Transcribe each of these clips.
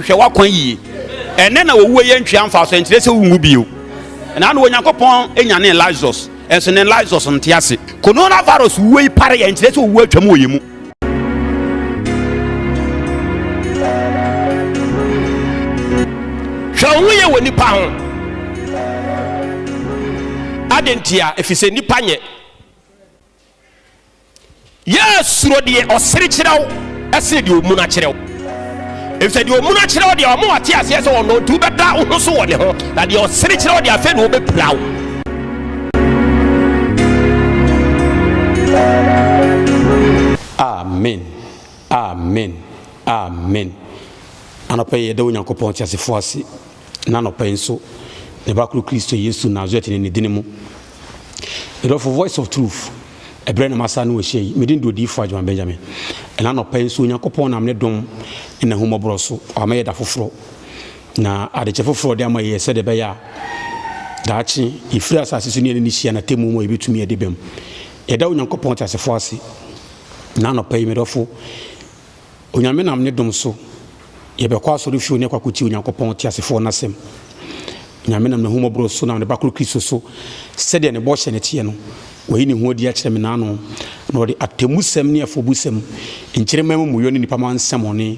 Hwɛ w'akwan yie. Ɛnnɛ na owuo yɛ ntwea mfaso, ɛnkyerɛ sɛ wonwu bio. Ɛna na Onyankopɔn nyanee Lazarus, ɛnso ne Lazarus nte ase. Coronavirus wuo yi pare yɛ, ɛnkyerɛ sɛ owuo atwam wɔ yɛn mu. Hwɛ wo ho yie wɔ nnipa ho. Adɛn ntia? Ɛfiri sɛ nnipa nyɛ. Yɛ suro deɛ ɔsere kyerɛ wo ɛsene deɛ ɔmuna kyerɛ wo. Efisɛ deɛ ɔmuna kyerɛ wo deɛ ɔma wate aseɛ sɛ ɔno nti wobɛda wo ho so wɔ ne ho, na deɛ ɔsere kyerɛ wo deɛ afei na ɔbɛpira wo. Amen Amen Amen Anɔpa yi yɛda Onyankopɔn teasefoɔ ase na anɔpa yi nso ne ba koro Kristo Yesu Nasaretni ne dini mu. Medɔfo Voice of Truth ɛberɛ na masa ne wɔahyia yi, me din de Odiyifoɔ Agyeman Benjamin. Ɛna anɔpa yi nso Onyankopɔn nam ne dom ne n'ahummɔborɔ so wama yɛ da foforɔ. Na adekyɛ foforɔ ɔde ama yɛ sɛdeɛ ɛbɛyɛ a daakye yɛfiri asase so ne yɛne no hyia n'atemmuo mu a yɛbɛtumi adi bem. Yɛda Onyankopɔn teasefoɔ ase. Na anɔpa yi medɔfo, Onyame nam ne dom so, yɛbɛkɔ asɔrefie ne yɛakɔ akɔtie Onyankopɔn teasefoɔ no asɛm. Onyame nam n'ahummɔborɔ so nam ne Ba koro Kristo so, sɛdeɛ ne bɔhyɛ no teɛ no, wayi ne ho adi akyerɛ me n'ano, na ɔde atemmusɛm ne afɔbusɛm, nkyirimma amumuyɔ ne nnipa mma nsɛmmɔne,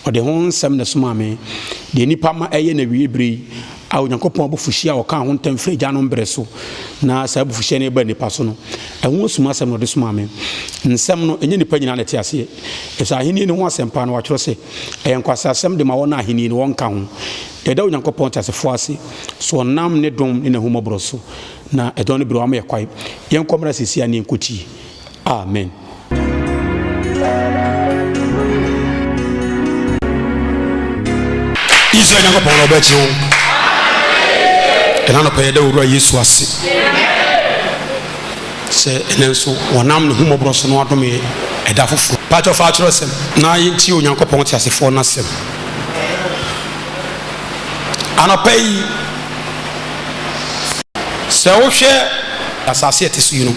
ɔde ho nsɛm na ɛsomaa me, deɛ nnipa mma ɛyɛ n'awieɛ berɛ yi, a Onyankopɔn abufuhyeɛ a ɔkaa ho ntam firi agyanom berɛ so, na saa abufuhyeɛ no reba nnipa so no, ɛho asumasɛm na ɔde somaa me. Nsɛm no, ɛnyɛ nnipa nyinaa na ɛte aseɛ. Efisɛ Ahenni no ho asɛmpa no, wɔatwerɛ sɛ, ɛyɛ nkwaseasɛm de ma wɔn a Ahenni no wɔnka ho. Yɛda Onyankopɔn teasefoɔ ase sɛ ɔnam ne dom ne n'ahummɔborɔ so na ɛdɔn no berɛ wama yɛ kwae. Yɛnkɔ mmra seesei ara na yɛnkɔtie. Amen. Israel Nyankopɔn no ɔbɛgye wo. Ɛna anɔpa yɛda Owura Yesu ase. Sɛ ɛnnɛ nso wɔnam ne hummɔborɔ so no adom yɛn ɛda foforɔ. Pakyɛ fa atwerɛsɛm na yɛntie Onyankopɔn teasefoɔ no asɛm anɔpa yi. Sɛ wohwɛ asase a ɛte so yi no,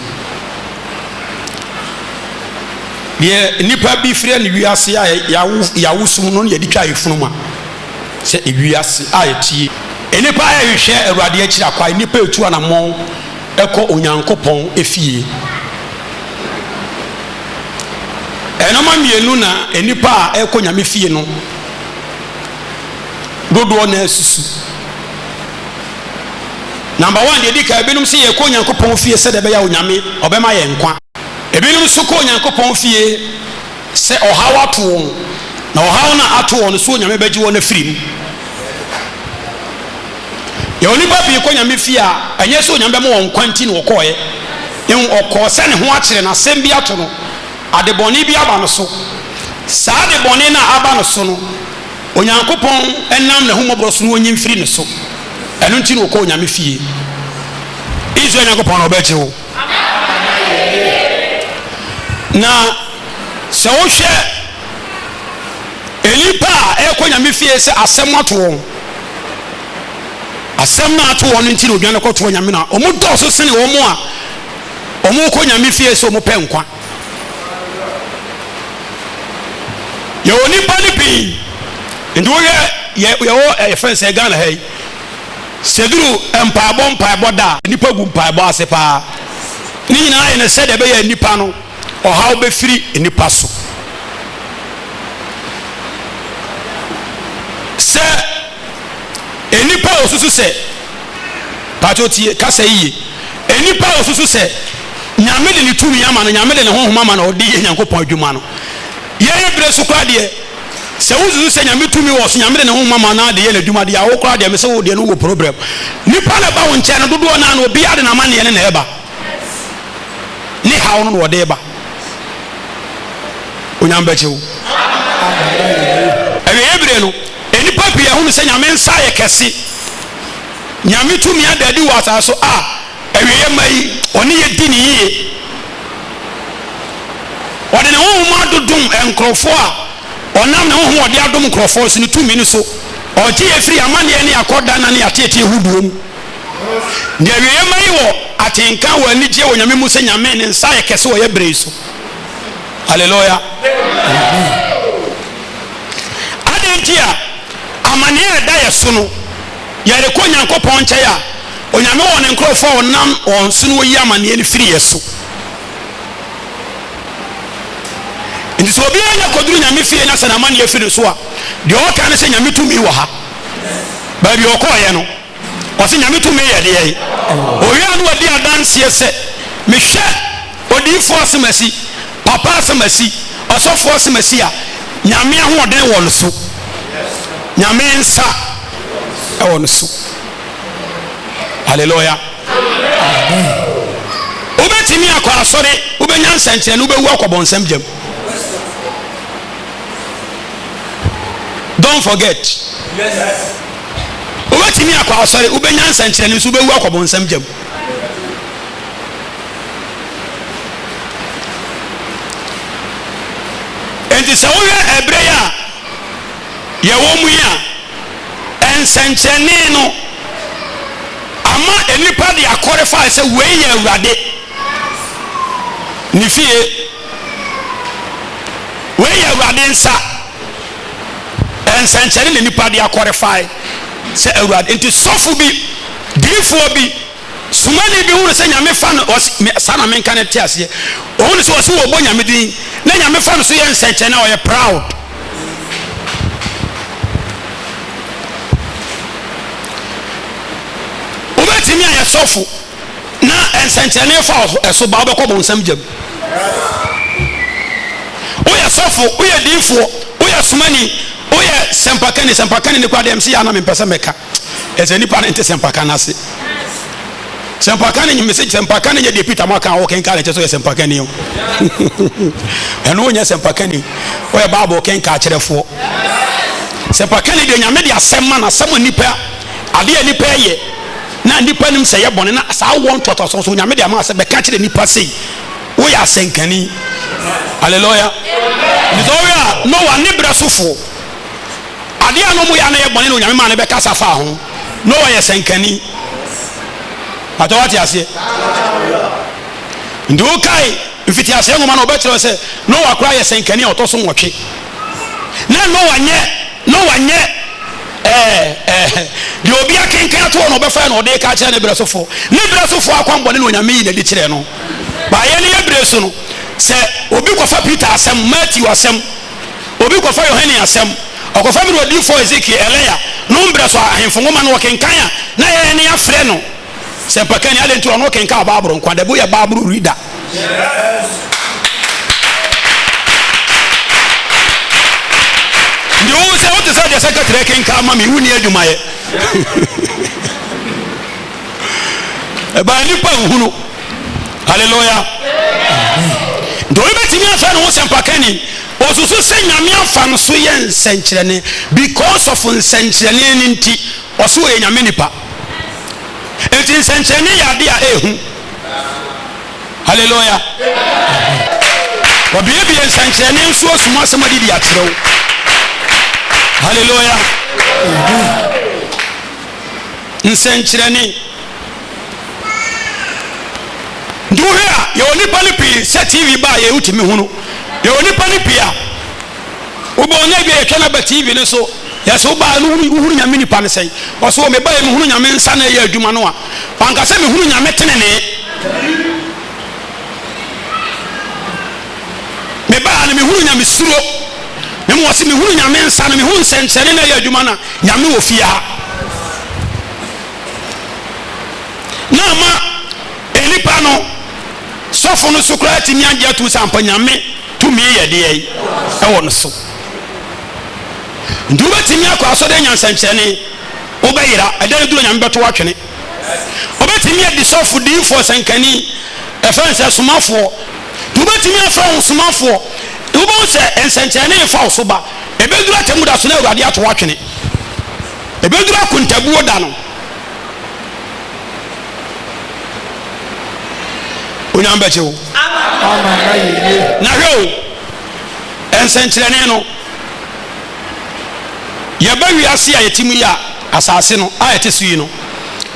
deɛ nnipa bi frɛ no wiase a yɛawo sum no na yɛde twa yɛn ma sɛ ewiase a yɛtie. Nnipa rehwehwɛ Awurade akyiri akwan, nnipa retu anammɔn kɔ Onyankopɔn fie. Nnoɔma mmienu na nnipa a ɛkɔ Nyame fie no dodoɔ na asusu. Number one, deɛ ɛdi kan, ebinom sɛ yɛkɔ Onyankopɔn fie sɛdeɛ ɛbɛyɛ a Onyame ɔbɛma yɛn nkwa. Ebinom nso kɔ Onyankopɔn fie sɛ ɔhaw ato wɔn, na ɔhaw no a ato wɔn no so Onyame bɛgye wɔn afiri mu. Yɛwɔ nnipa pii kɔ Nyame fie a, ɛnyɛ sɛ Onyame bɛma wɔn nkwa nti na wɔkɔɔɛ. Mmom ɔkɔɔ sɛ ne ho akyere no, asɛm bi ato no, ade bɔne bi aba no so. Saa ade bɔne no a aba no so no, Onyankopɔn nam n'ahummɔborɔ so na ɔnyi mfiri ne so. Ɛno nti na ɔkɔɔ Onyame fie. Israel Nyankopɔn no ɔbɛgye wo. Na sɛ wohwɛ nnipa a ɛrekɔ Nyame fie sɛ asɛm ato wɔn, asɛm no ato wɔn nti na odwane kɔtoɔ Nyame no a, wɔn dɔɔso sene wɔn a wɔn kɔ Nyame fie sɛ wɔn pɛ nkwa. Yɛwɔ nnipa no pii, nti wohwɛ yɛwɔ yɛfrɛ sɛ Ghana ha yi, sɛ duru mpaebɔ mpaebɔ da a, nnipa gu mpaebɔ ase paa. Ne nyinaa yɛ no sɛdeɛ ɛbɛyɛ nnipa no ɔhaw bɛfiri nnipa so. Sɛ nnipa a wɔsusu sɛ, paatwo tie kasa yiye, nnipa a wɔsusu sɛ Nyame de ne tumi ama no, Nyame de ne honhom ama no, ɔde yɛ Nyankopɔn adwuma no. Yɛn berɛ so koraa deɛ, sɛ wosusu sɛ Nyame tumi wɔ so, Nyame de ne honhom ama no de yɛ n'adwuma deɛ a, wo koraa deɛ mese wo deɛ no wɔ problem. Nnipa na ɛba wo nkyɛn no dodoɔ no ara no obiara de n'amanneɛ no na ɛba. Ne haw no na ɔde ba. Onyame bɛgye wo. Awieɛ bere no, nnipa pii ahunu sɛ Nyame nsa ayɛ kɛse. Nyame tumi ada adi wɔ asase so a, awieɛ mma yi, ɔne yɛ di ne yie. Ɔde ne honhom adodom nkurɔfoɔ a, ɔnam ne honhom a ɔde adom nkurɔfoɔ so ne tumi no so, ɔgye yɛ firi amanneɛ ne akɔdanna ne ateetee hodoɔ mu. Deɛ awieɛ ma yi wɔ atenka wɔ anigyeɛ wɔ Nyame mu sɛ Nyame ne nsa ayɛ kɛse wɔ yɛ berɛ yi so. Hallelujah. Adɛn nti a? Amaneɛ a ɛda yɛ so no, yɛrekɔ Nyankopɔn nkyɛn a, Onyame wɔ ne nkorɔfoɔ a ɔnam wɔn so na ɔyi amaneɛ no firi yɛ so. Nti sɛ obiara nya kɔduru Nyame fie na sɛ n'amaneɛ firi ne so a, deɛ ɔka ne sɛ Nyame tumi wɔ ha. Baabi ɔkɔɔyɛ no, ɔse Nyame tumi yɛ deɛn? Ɔwie a na wadi adanseɛ sɛ, mehwɛ odiyifoɔ asemasi, papa asemasi, ɔsɔfoɔ asemasi a, Nyame ahoɔden wɔ no so. Nyame nsa ɛwɔ no so. Hallelujah. Wobɛtumi akɔ asɔre, wobɛnya nsɛnkyerɛnne, wobɛwu akɔ bɔnsam gyam. Don't forget. Wobɛtumi akɔ asɔre, wobɛnya nsɛnkyerɛnne nso wobɛwu akɔ bɔnsam gyam. Enti sɛ wohwɛ ɛberɛ yi a yɛwɔ mu yi a, nsɛnkyerɛnne no ama nnipa de akɔrefae sɛ wei yɛ Awurade ne fie, wei yɛ Awurade nsa. Nsɛnkyerɛnne na nnipa de akɔrefae sɛ Awurade. Nti sɔfo bi, diifoɔ bi, somani bi hunu sɛ Nyame fa no, ɔse, saa na menka no te aseɛ, ɔhunu sɛ ɔse wɔbɔ Nyame din na Nyame fa no so yɛ nsɛnkyerɛnne a, ɔyɛ proud. Wobɛtumi ayɛ sɔfo na nsɛnkyerɛnne fa ɛso ba, wobɛkɔ bonsam gyam. Woyɛ sɔfo, woyɛ diifoɔ, woyɛ somani, woyɛ sɛmpakani, sɛmpakani ne kora deɛ mese yɛ ana mempɛ sɛ mɛka. Ɛsɛ nipa no nte sɛmpaka no ase. Sɛmpaka no mese sɛmpaka no nyɛ deɛ Peter mo aka a wɔkenka no kyɛ sɛ ɔyɛ sɛmpakani o. Ɛno wonyɛ sɛmpakani, woyɛ Bible kenka akyerɛfoɔ. Sɛmpakani deɛ Nyame de asɛm ma no, asɛm a nipa adeɛ a nipa yɛ na nipa nim sɛ yɛ bɔne na saa wɔ ntoatoasoɔ so Nyame de ama sɛ bɛka kyerɛ nipa sei, woyɛ asɛnkani. Hallelujah. Nti sɛ wohwɛ a Noah ne berɛ sofoɔ Adeɛ a na wɔyɛ a na ɛyɛ bɔne na Onyame maa no bɛkasa faa ho. Noa yɛ sɛnkani. Patɔ wate aseɛ? Nti wokae mfitiaseɛ nwoma no ɔbɛkyerɛ sɛ Noa koraa yɛ sɛnkani a ɔtɔ so nwɔtwe. Na Noa nyɛ Noa nyɛ ɛɛ ɛɛ deɛ obi akenkan ato hɔ na ɔbɛfa na ɔde ka kyerɛ ne berɛ sofoɔ. Ne berɛ sofoɔ akwammɔne na Onyame yi n'adi kyerɛ no. Baayɛ ne yɛ berɛ so no sɛ obi kɔfa Peter asɛm, Matthew asɛm, Obi kɔfa Yohane asɛm, ɔkɔfa mmerɛ odiyifoɔ Ezekiel, Elia, nom berɛ so a ahemfo nwoma no ɔkenkan a, na yɛn ne yɛafrɛ no sɛmpakani. Adɛn nti ɔno ɔkenkan Bible nko a? Dabi, woyɛ Bible reader. Nti wo sɛ wote sɛ deɛ sɛkɛtrɛ kenkan ma me, wonni adwumayɛ. Ɛbaa nnipa nhunu. Hallelujah. Nti obi bɛtumi afɛ ne ho sɛmpakani, osusu sɛ Nyame afa no so yɛ nsɛnkyerɛnne because of nsɛnkyerɛnne no nti ɔso ɔyɛ Nyame nipa. Nti nsɛnkyerɛnne yɛ ade a ɛhu. Hallelujah. Wɔbiebie nsɛnkyerɛnne nso asum asɛm adi de akyerɛ wo. Hallelujah. Nsɛnkyerɛnne. Nti wohwɛ a, yɛwɔ nnipa no pii sɛ TV ba a yɛ wotumi hunu. Yɛwɔ nnipa no pii a wobɔ ɔnyɛ bi a yɛtwa no aba TV no so. Yɛsɛ wobaa no wohunu Nyame nipa no sɛn? Ɔsɛ wɔ meba yɛ mehunu Nyame nsa na ɛyɛ adwuma no a. Wanka sɛ mehunu Nyame tenenee. Mebaa no mehunu Nyame suro. Na mmom ɔse mehunu Nyame nsa no, mehu nsɛnkyerɛnne na ɛyɛ adwuma no a, Nyame wɔ fie ha. Na ama nnipa no, sɔfo no so koraa atumi agye atum sɛ ampa Nyame tumi yɛ deɛ ɛwɔ no so. Nti wobɛtumi akɔ asɔre anya nsɛnkyerɛnne, wobɛyera, ɛda no duru Nyame bɛto atwene. Wobɛtumi adi sɔfo, diyifoɔ, sɛnkani, ɛfɛ nsɛ somafoɔ. Nti wobɛtumi afrɛ wo somafoɔ. Wobɛhu sɛ nsɛnkyerɛnne refa wo so ba. Ɛbɛduru atemmu da so na Awurade ato atwene. Ɛbɛduru akontabuo da no, Onyame bɛgye wo. Na hwɛ o, nsɛnkyerɛnne no, yɛba wiase a yɛte mu yi a, asase no a yɛte so yi no,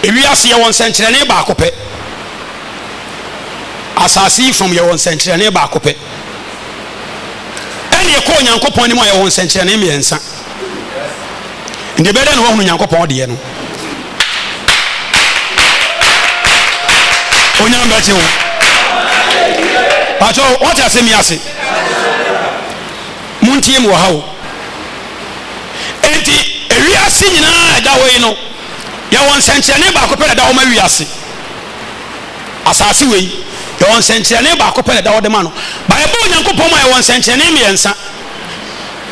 ewiase yɛwɔ nsɛnkyerɛnne baako pɛ. Asase yi fam yɛwɔ nsɛnkyerɛnne baako pɛ. Ɛne ɛkɔ Onyankopɔn anim a yɛwɔ nsɛnkyerɛnne mmiɛnsa. Nti ɛbɛyɛ dɛn na woahunu Nyankopɔn deɛ no? Onyame bɛkye wo. Pakyɛ wɔte asɛm yi ase? Montie mu wɔ ha o. Enti ewiase nyinaa ɛda hɔ yi no, yɛwɔ nsɛnkyerɛnne baako pɛ na ɛda hɔ ma wiase. Asase wei, yɛwɔ nsɛnkyerɛnne baako pɛ na ɛda hɔ de ma no. Ba yɛbɔ Onyankopɔn mu a, yɛwɔ nsɛnkyerɛnne mmiɛnsa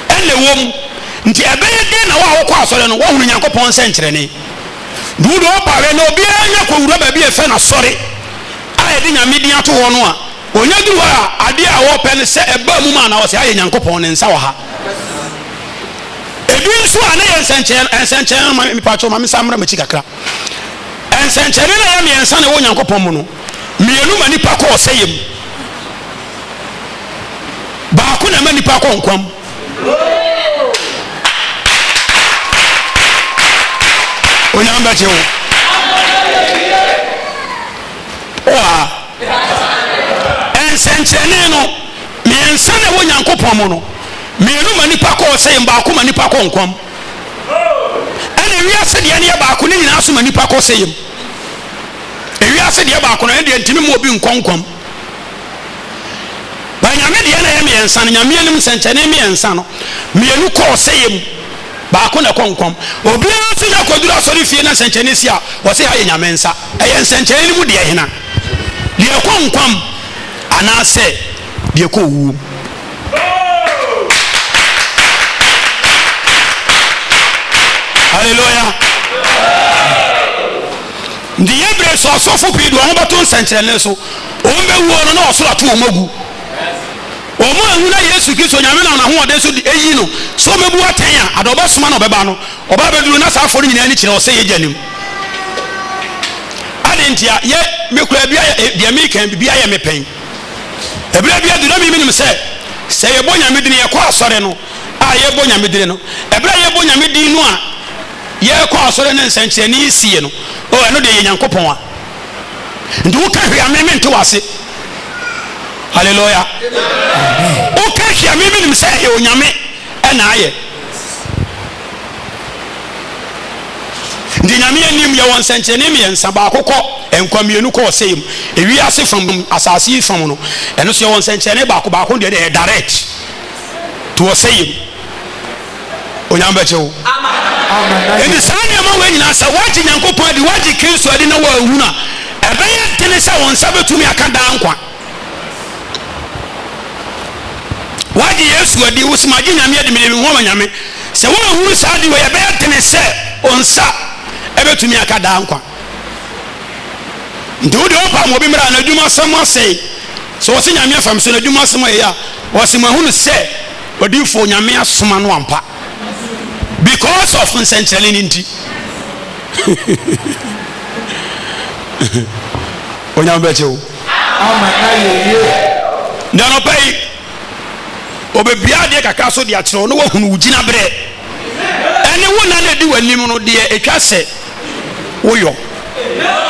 ɛna ɛwɔ mu. Nti ɛbɛyɛ dɛn na wo a wokɔ asɔre no, woahunu Nyankopɔn nsɛnkyerɛnne? Nti wo deɛ woba hwɛ na obiara nya kɔwura baabi a ɛfɛ no asɔre a yɛde Nyame din ato hɔ no a, ɔnya duru hɔ a, adeɛ a ɔpɛ no sɛ ɛba mu ma na ɔsɛ ayɛ Nyankopɔn ne nsa wɔ ha. Ebi nso a na yɛ nsɛnkyerɛnne, nsɛnkyerɛnne no ma mepatwɔ ma me nsa mmra m'akyi kakra. Nsɛnkyerɛnne no a ɛyɛ mmiɛnsa na ɛwɔ Onyankopɔn mu no, mmienu ma nnipa kɔ ɔsɛeɛ mu, baako na ɛma nnipa kɔ nkwa mu. Onyame bɛgye wo. Oa. Nsɛnkyerɛnne no mmiɛnsa na ɛwɔ Onyankopɔn mu no, mmienu ma nnipa kɔ ɔsɛeɛ mu, baako ma nnipa kɔ nkwa mu. Ɛna ewiase deɛ no yɛ baako ne nyinaa so ma nipa kɔ sɛyɛ mu. Ewiase deɛ baako no ɛno deɛ ntumi mu obi nkɔ nkwam. Ba nyame deɛ na ɛyɛ mmiɛnsa no, nyame anim nsɛnkyɛnne mmiɛnsa no, mmienu kɔ ɔsɛyɛ mu, baako na ɛkɔ nkwam. Obiara nso nya kɔduru asɔre fie na nsɛnkyɛnne si a, wɔse ha yɛ nyame nsa. Ɛyɛ nsɛnkyɛnne no mu deɛ hena? Deɛ ɛkɔ nkwam anaasɛ deɛ ɛkɔ owuo mu? Hallelujah. Nti yɛ bere so asɔfo pii de wɔn ho bɛto nsɛnkyerɛnne so. Wɔn bɛwuo no na ɔsoro ato wɔn agu. Wɔn a na Yesu Kristo Nyame nam n'ahoɔden so de ayi no sɛ ɔmɛbu atɛn a, ada ɔbɛsoma na ɔbɛba no, ɔba abɛduru na saa afɔ no nyinaa ani kyerɛ ɔsɛ yɛ gya nim. Ade ntia yɛ mekura bi ayɛ deɛ meka bi ayɛ me pɛn. Ɛberɛ bi adu na me menim sɛ, sɛ yɛbɔ Nyame dini, yɛkɔ asɔre no a yɛbɔ Nyame dini no, ɛberɛ a yɛbɔ Nyame din no a yɛkɔ asɔre no nsɛnkyerɛnne yi sie no, oh, ɛno deɛ yɛ Nyankopɔn a. Nti woka hwee a me mente wase. Hallelujah. Woka hwee a me menim sɛ ɛyɛ Onyame ɛna ayɛ. Nti Nyame anim yɛwɔ nsɛnkyerɛnne mmiɛnsa, baako kɔ nkwa, mmienu kɔ ɔsɛeɛ mu. Ewiase fam, asase yi fam no, ɛno nso yɛwɔ nsɛnkyerɛnne baako, baako deɛ ɛyɛ direct to ɔsɛeɛ mu. Onyame bɛgye wo. Nti saa nneɛma wei nyinaa sɛ woagye Nyankopɔn adi, woagye Kristo adi na woanhunu a, ɛbɛyɛ dene sɛ wo nsa bɛtumi aka daa nkwa. Woagye Yesu adi, wo se magye Nyame adi, mede me ho ama Nyame. Sɛ woanhunu saa ade wei, ɛbɛyɛ dene sɛ wo nsa ɛbɛtumi aka daa nkwa. Nti wo deɛ wopa ma obi mmra n'adwuma asɛm asɛe. Sɛ wɔse Nyame afa me so n'adwuma asɛm ayɛ a, wɔse mahunu sɛ odiyifoɔ Nyame asoma no ampa. Because of nsɛnkyerɛnne no nti. Onyame bɛgye wo. Ama no ayɛ yie. Na anɔpa yi, ɔbɛbia adeɛ kakra so de akyerɛ wo na woahunu wo gyinaberɛ ɛne wo nna no ɛdi w'anim no deɛ ɛtwa sɛ woyɔ.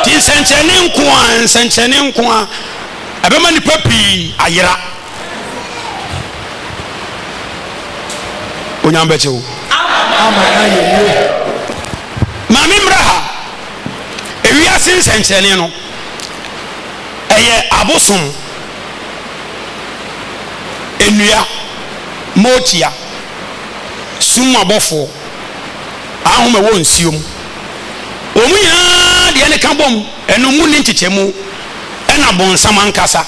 Nti nsɛnkyerɛnne nko a, nsɛnkyerɛnne nko a ɛbɛma nnipa pii ayera. Onyame bɛgye wo. Ama no ayɛ yie. Maame mmra ha. Ewiase nsɛnkyerɛnne no, ɛyɛ abosom, nnua, mootia, sum mu abɔfoɔ, ahom a ɛwɔ nsuo mu. Wɔn nyinaa deɛ no ka bom, ɛno mu nni nkyekyɛmu, ɛna bonsam ankasa.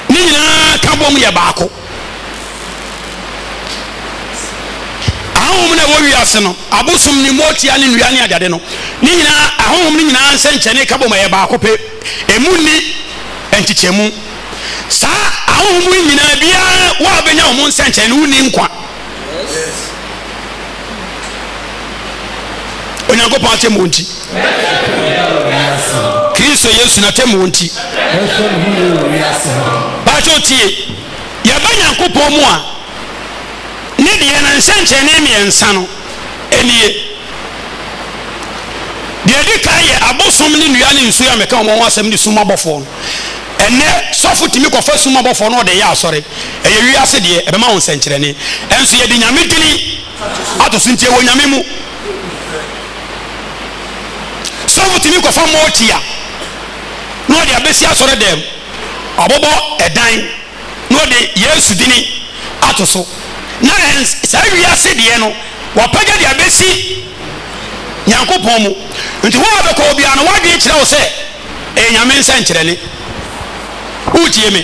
Ne nyinaa ka bom yɛ baako. Ahonhom no a ɛwɔ wiase no, abosom ne mootia ne nnua ne adeade no, ne nyinaa, ahonhom no nyinaa nsɛnkyerɛnne ka bom, ɛyɛ baako pɛ, emu nni nkyekyɛmu. Saa ahonhom yi nyinaa, biara wo a wobɛnya wɔn nsɛnkyerɛnne, wonni nkwa. Onyankopɔn atemmuo nti, Kristo Yesu n'atemmuo nti. Baakyɛ tie, yɛba Nyankopɔn mu a, Ne deɛ no, nsɛnkyerɛnne mmiɛnsa no nie. Deɛ ɛdi kan yɛ abosom ne nnua ne nsuo a meka wɔn ho asɛm ne sum abɔfoɔ no. Ɛnnɛ, sɔfo tumi kɔfa sum abɔfoɔ na ɔde yɛ asɔre. Ɛyɛ wiase deɛ, ɛbɛma wo nsɛnkyerɛnne. Ɛnso yɛde Nyame dini ato so nti ɛwɔ Nyame mu. Ɔsɔfo tumi kɔfa mɔɔtia na ɔde abɛsi asɔre dɛm, ɔbobɔ ɛdan na ɔde Yesu dini ato so. Na saa wiase deɛ no, wapagya de abɛsi Nyankopɔn mu. Nti wo a bɛkɔ hɔ biara no, w'adwene kyerɛ wo sɛ ɛyɛ Nyame nsɛnkyerɛnne. Woretie me?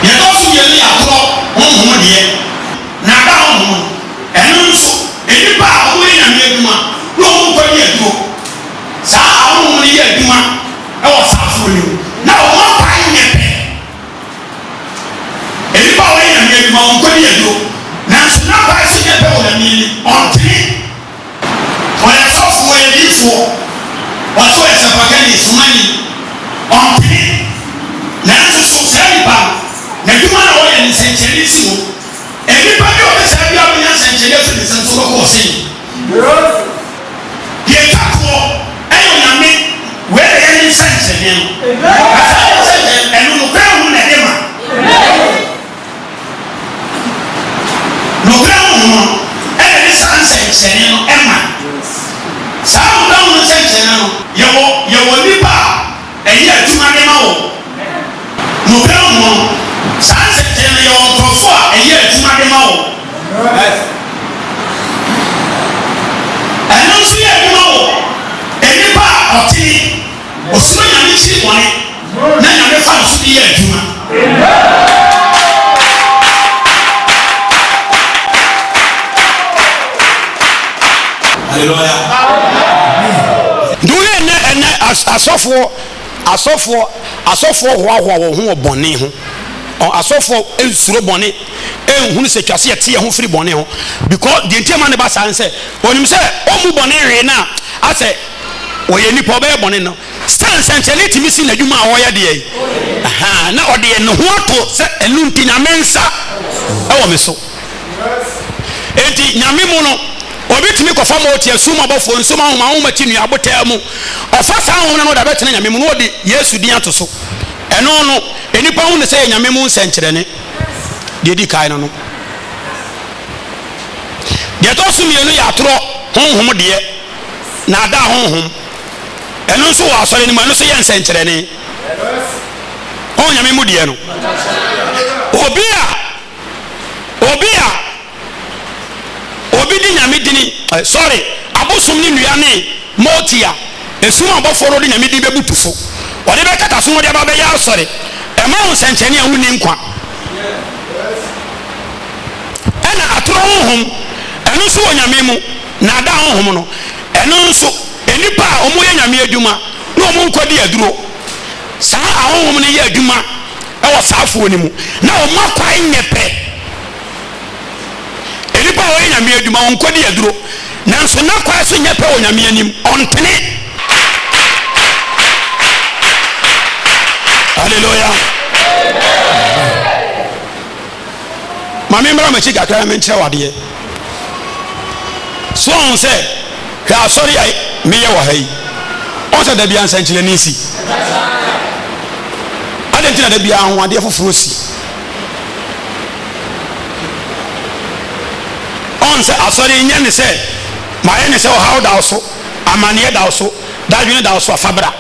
Deɛ ɛtɔ so mmienu yɛ atorɔ honhom deɛ, nnaadaa honhom no. Ɛno nso, nnipa a wɔyɛ Nyame adwuma na wɔn nkwa di aduro. Saa ahonhom no yɛ adwuma wɔ saa afuo no mu, na wɔn akwan nyɛ pɛ. Nnipa a wɔyɛ Nyame adwuma, wɔn nkwa di aduro, nanso n'akwan so nyɛ pɛ wɔ Nyame anim, ɔntene. Ɔyɛ sɔfo, ɔyɛ diyifoɔ, ɔse ɔyɛ sɛmpakani, somani, ɔntene. Nanso so saa nipa no, n'adwuma no a ɔyɛ no nsɛnkyerɛnne si hɔ? Nnipa bi a ɔte saa biara bɛnya nsɛnkyerɛnne afiri ne nsam sɛ ɔbɛkɔ ɔsɛe mu. Deɛ ɛtwa toɔ ɛyɛ Onyame, wei na ɛyɛ ne nsɛnkyerɛnne no. Na saa ne nsɛnkyerɛnne no, ɛno nokorɛ honhom na ɛde ma. Nokorɛ Honhom no na ɛde saa nsɛnkyerɛnne no ma. Saa Nokorɛ Honhom no nsɛnkyerɛnne no, yɛwɔ, yɛwɔ nnipa a ɛyɛ adwuma de ma wɔn. Nokorɛ Honhom no, saa nsɛnkyerɛnne no, yɛwɔ nkorɔfoɔ a ɛyɛ adwuma de ma wɔn. Ɛno nso yɛ adwuma wɔ nnipa a ɔtene, ɔsuro Nyame kyiri bɔne. Na Nyame fa no so de yɛ adwuma. Hallelujah. Nti wohwɛ ɛnɛ ɛnɛ asɔfoɔ asɔfoɔ asɔfoɔ hoahoa wɔn ho wɔ bɔne ho. Asɔfoɔ nsuro bɔne, nhunu sɛ twa sɛ yɛte yɛn ho firi bɔne ho because deɛ nti ɛma ne ba saa ne sɛ onim sɛ ɔmmu bɔne hwee no a asɛ ɔyɛ nipa ɔbɛyɛ bɔne no. Sɛ nsɛnkyerɛnne tumi si n'adwuma a ɔyɛ deɛ yi, ahaa, na ɔde ne ho ato sɛ ɛno nti Nyame nsa wɔ me so. Enti Nyame mu no, obi tumi kɔfa mɔɔti, asum abɔfoɔ, nsum ahoma, ahoma ti nnua, abotaa mu. Ɔfa saa ahoma no na ɔde abɛtena Nyame mu na ɔde Yesu din ato so. Ɛno no, nnipa hu no sɛ ɛyɛ Nyame mu nsɛnkyerɛnne. Deɛ ɛdi kan no no. Deɛ ɛtɔ so mmienu yɛ atorɔ honhom deɛ, naadaa honhom. Ɛno nso wɔ asɔre no mu, ɛno nso yɛ nsɛnkyerɛnne. Ɔn Nyame mu deɛ no. Obi a, obi a, obi di Nyame dini, eh, sorry, abosom ne nnua ne mɔɔti a, esum abɔfoɔ no de Nyame din bɛbutu so. Ɔde bɛkata so na ɔde aba bɛyɛ asɔre. Ɛma wo nsɛnkyerɛnne a wonni nkwa. Ɛna atorɔ honhom, ɛno nso wɔ Nyame mu, naadaa honhom no, ɛno nso Nnipa a wɔyɛ Nyame adwuma na wɔn nkwa di aduro. Saa ahonhom no yɛ adwuma wɔ saa afuo no mu na wɔn akwan nyɛ pɛ. Nnipa a wɔyɛ Nyame adwuma wɔn nkwa di aduro nanso n'akwan so nyɛ pɛ wɔ Nyame anim, ɔntene. Hallelujah. Ma me mmra m'akyi kakra na menkyerɛ wo adeɛ. So ɔhu sɛ hwɛ asɔre a meyɛ wɔ ha yi, ɔhu sɛ da biara nsɛnkyerɛnne si. Adɛn nti na da biara anwanwadeɛ foforɔ si? Ɔhu sɛ asɔre nyɛ ne sɛ mayɛ ne sɛ ɔhaw da wo so, amanneɛ da wo so, dadwene da wo so a fa bra.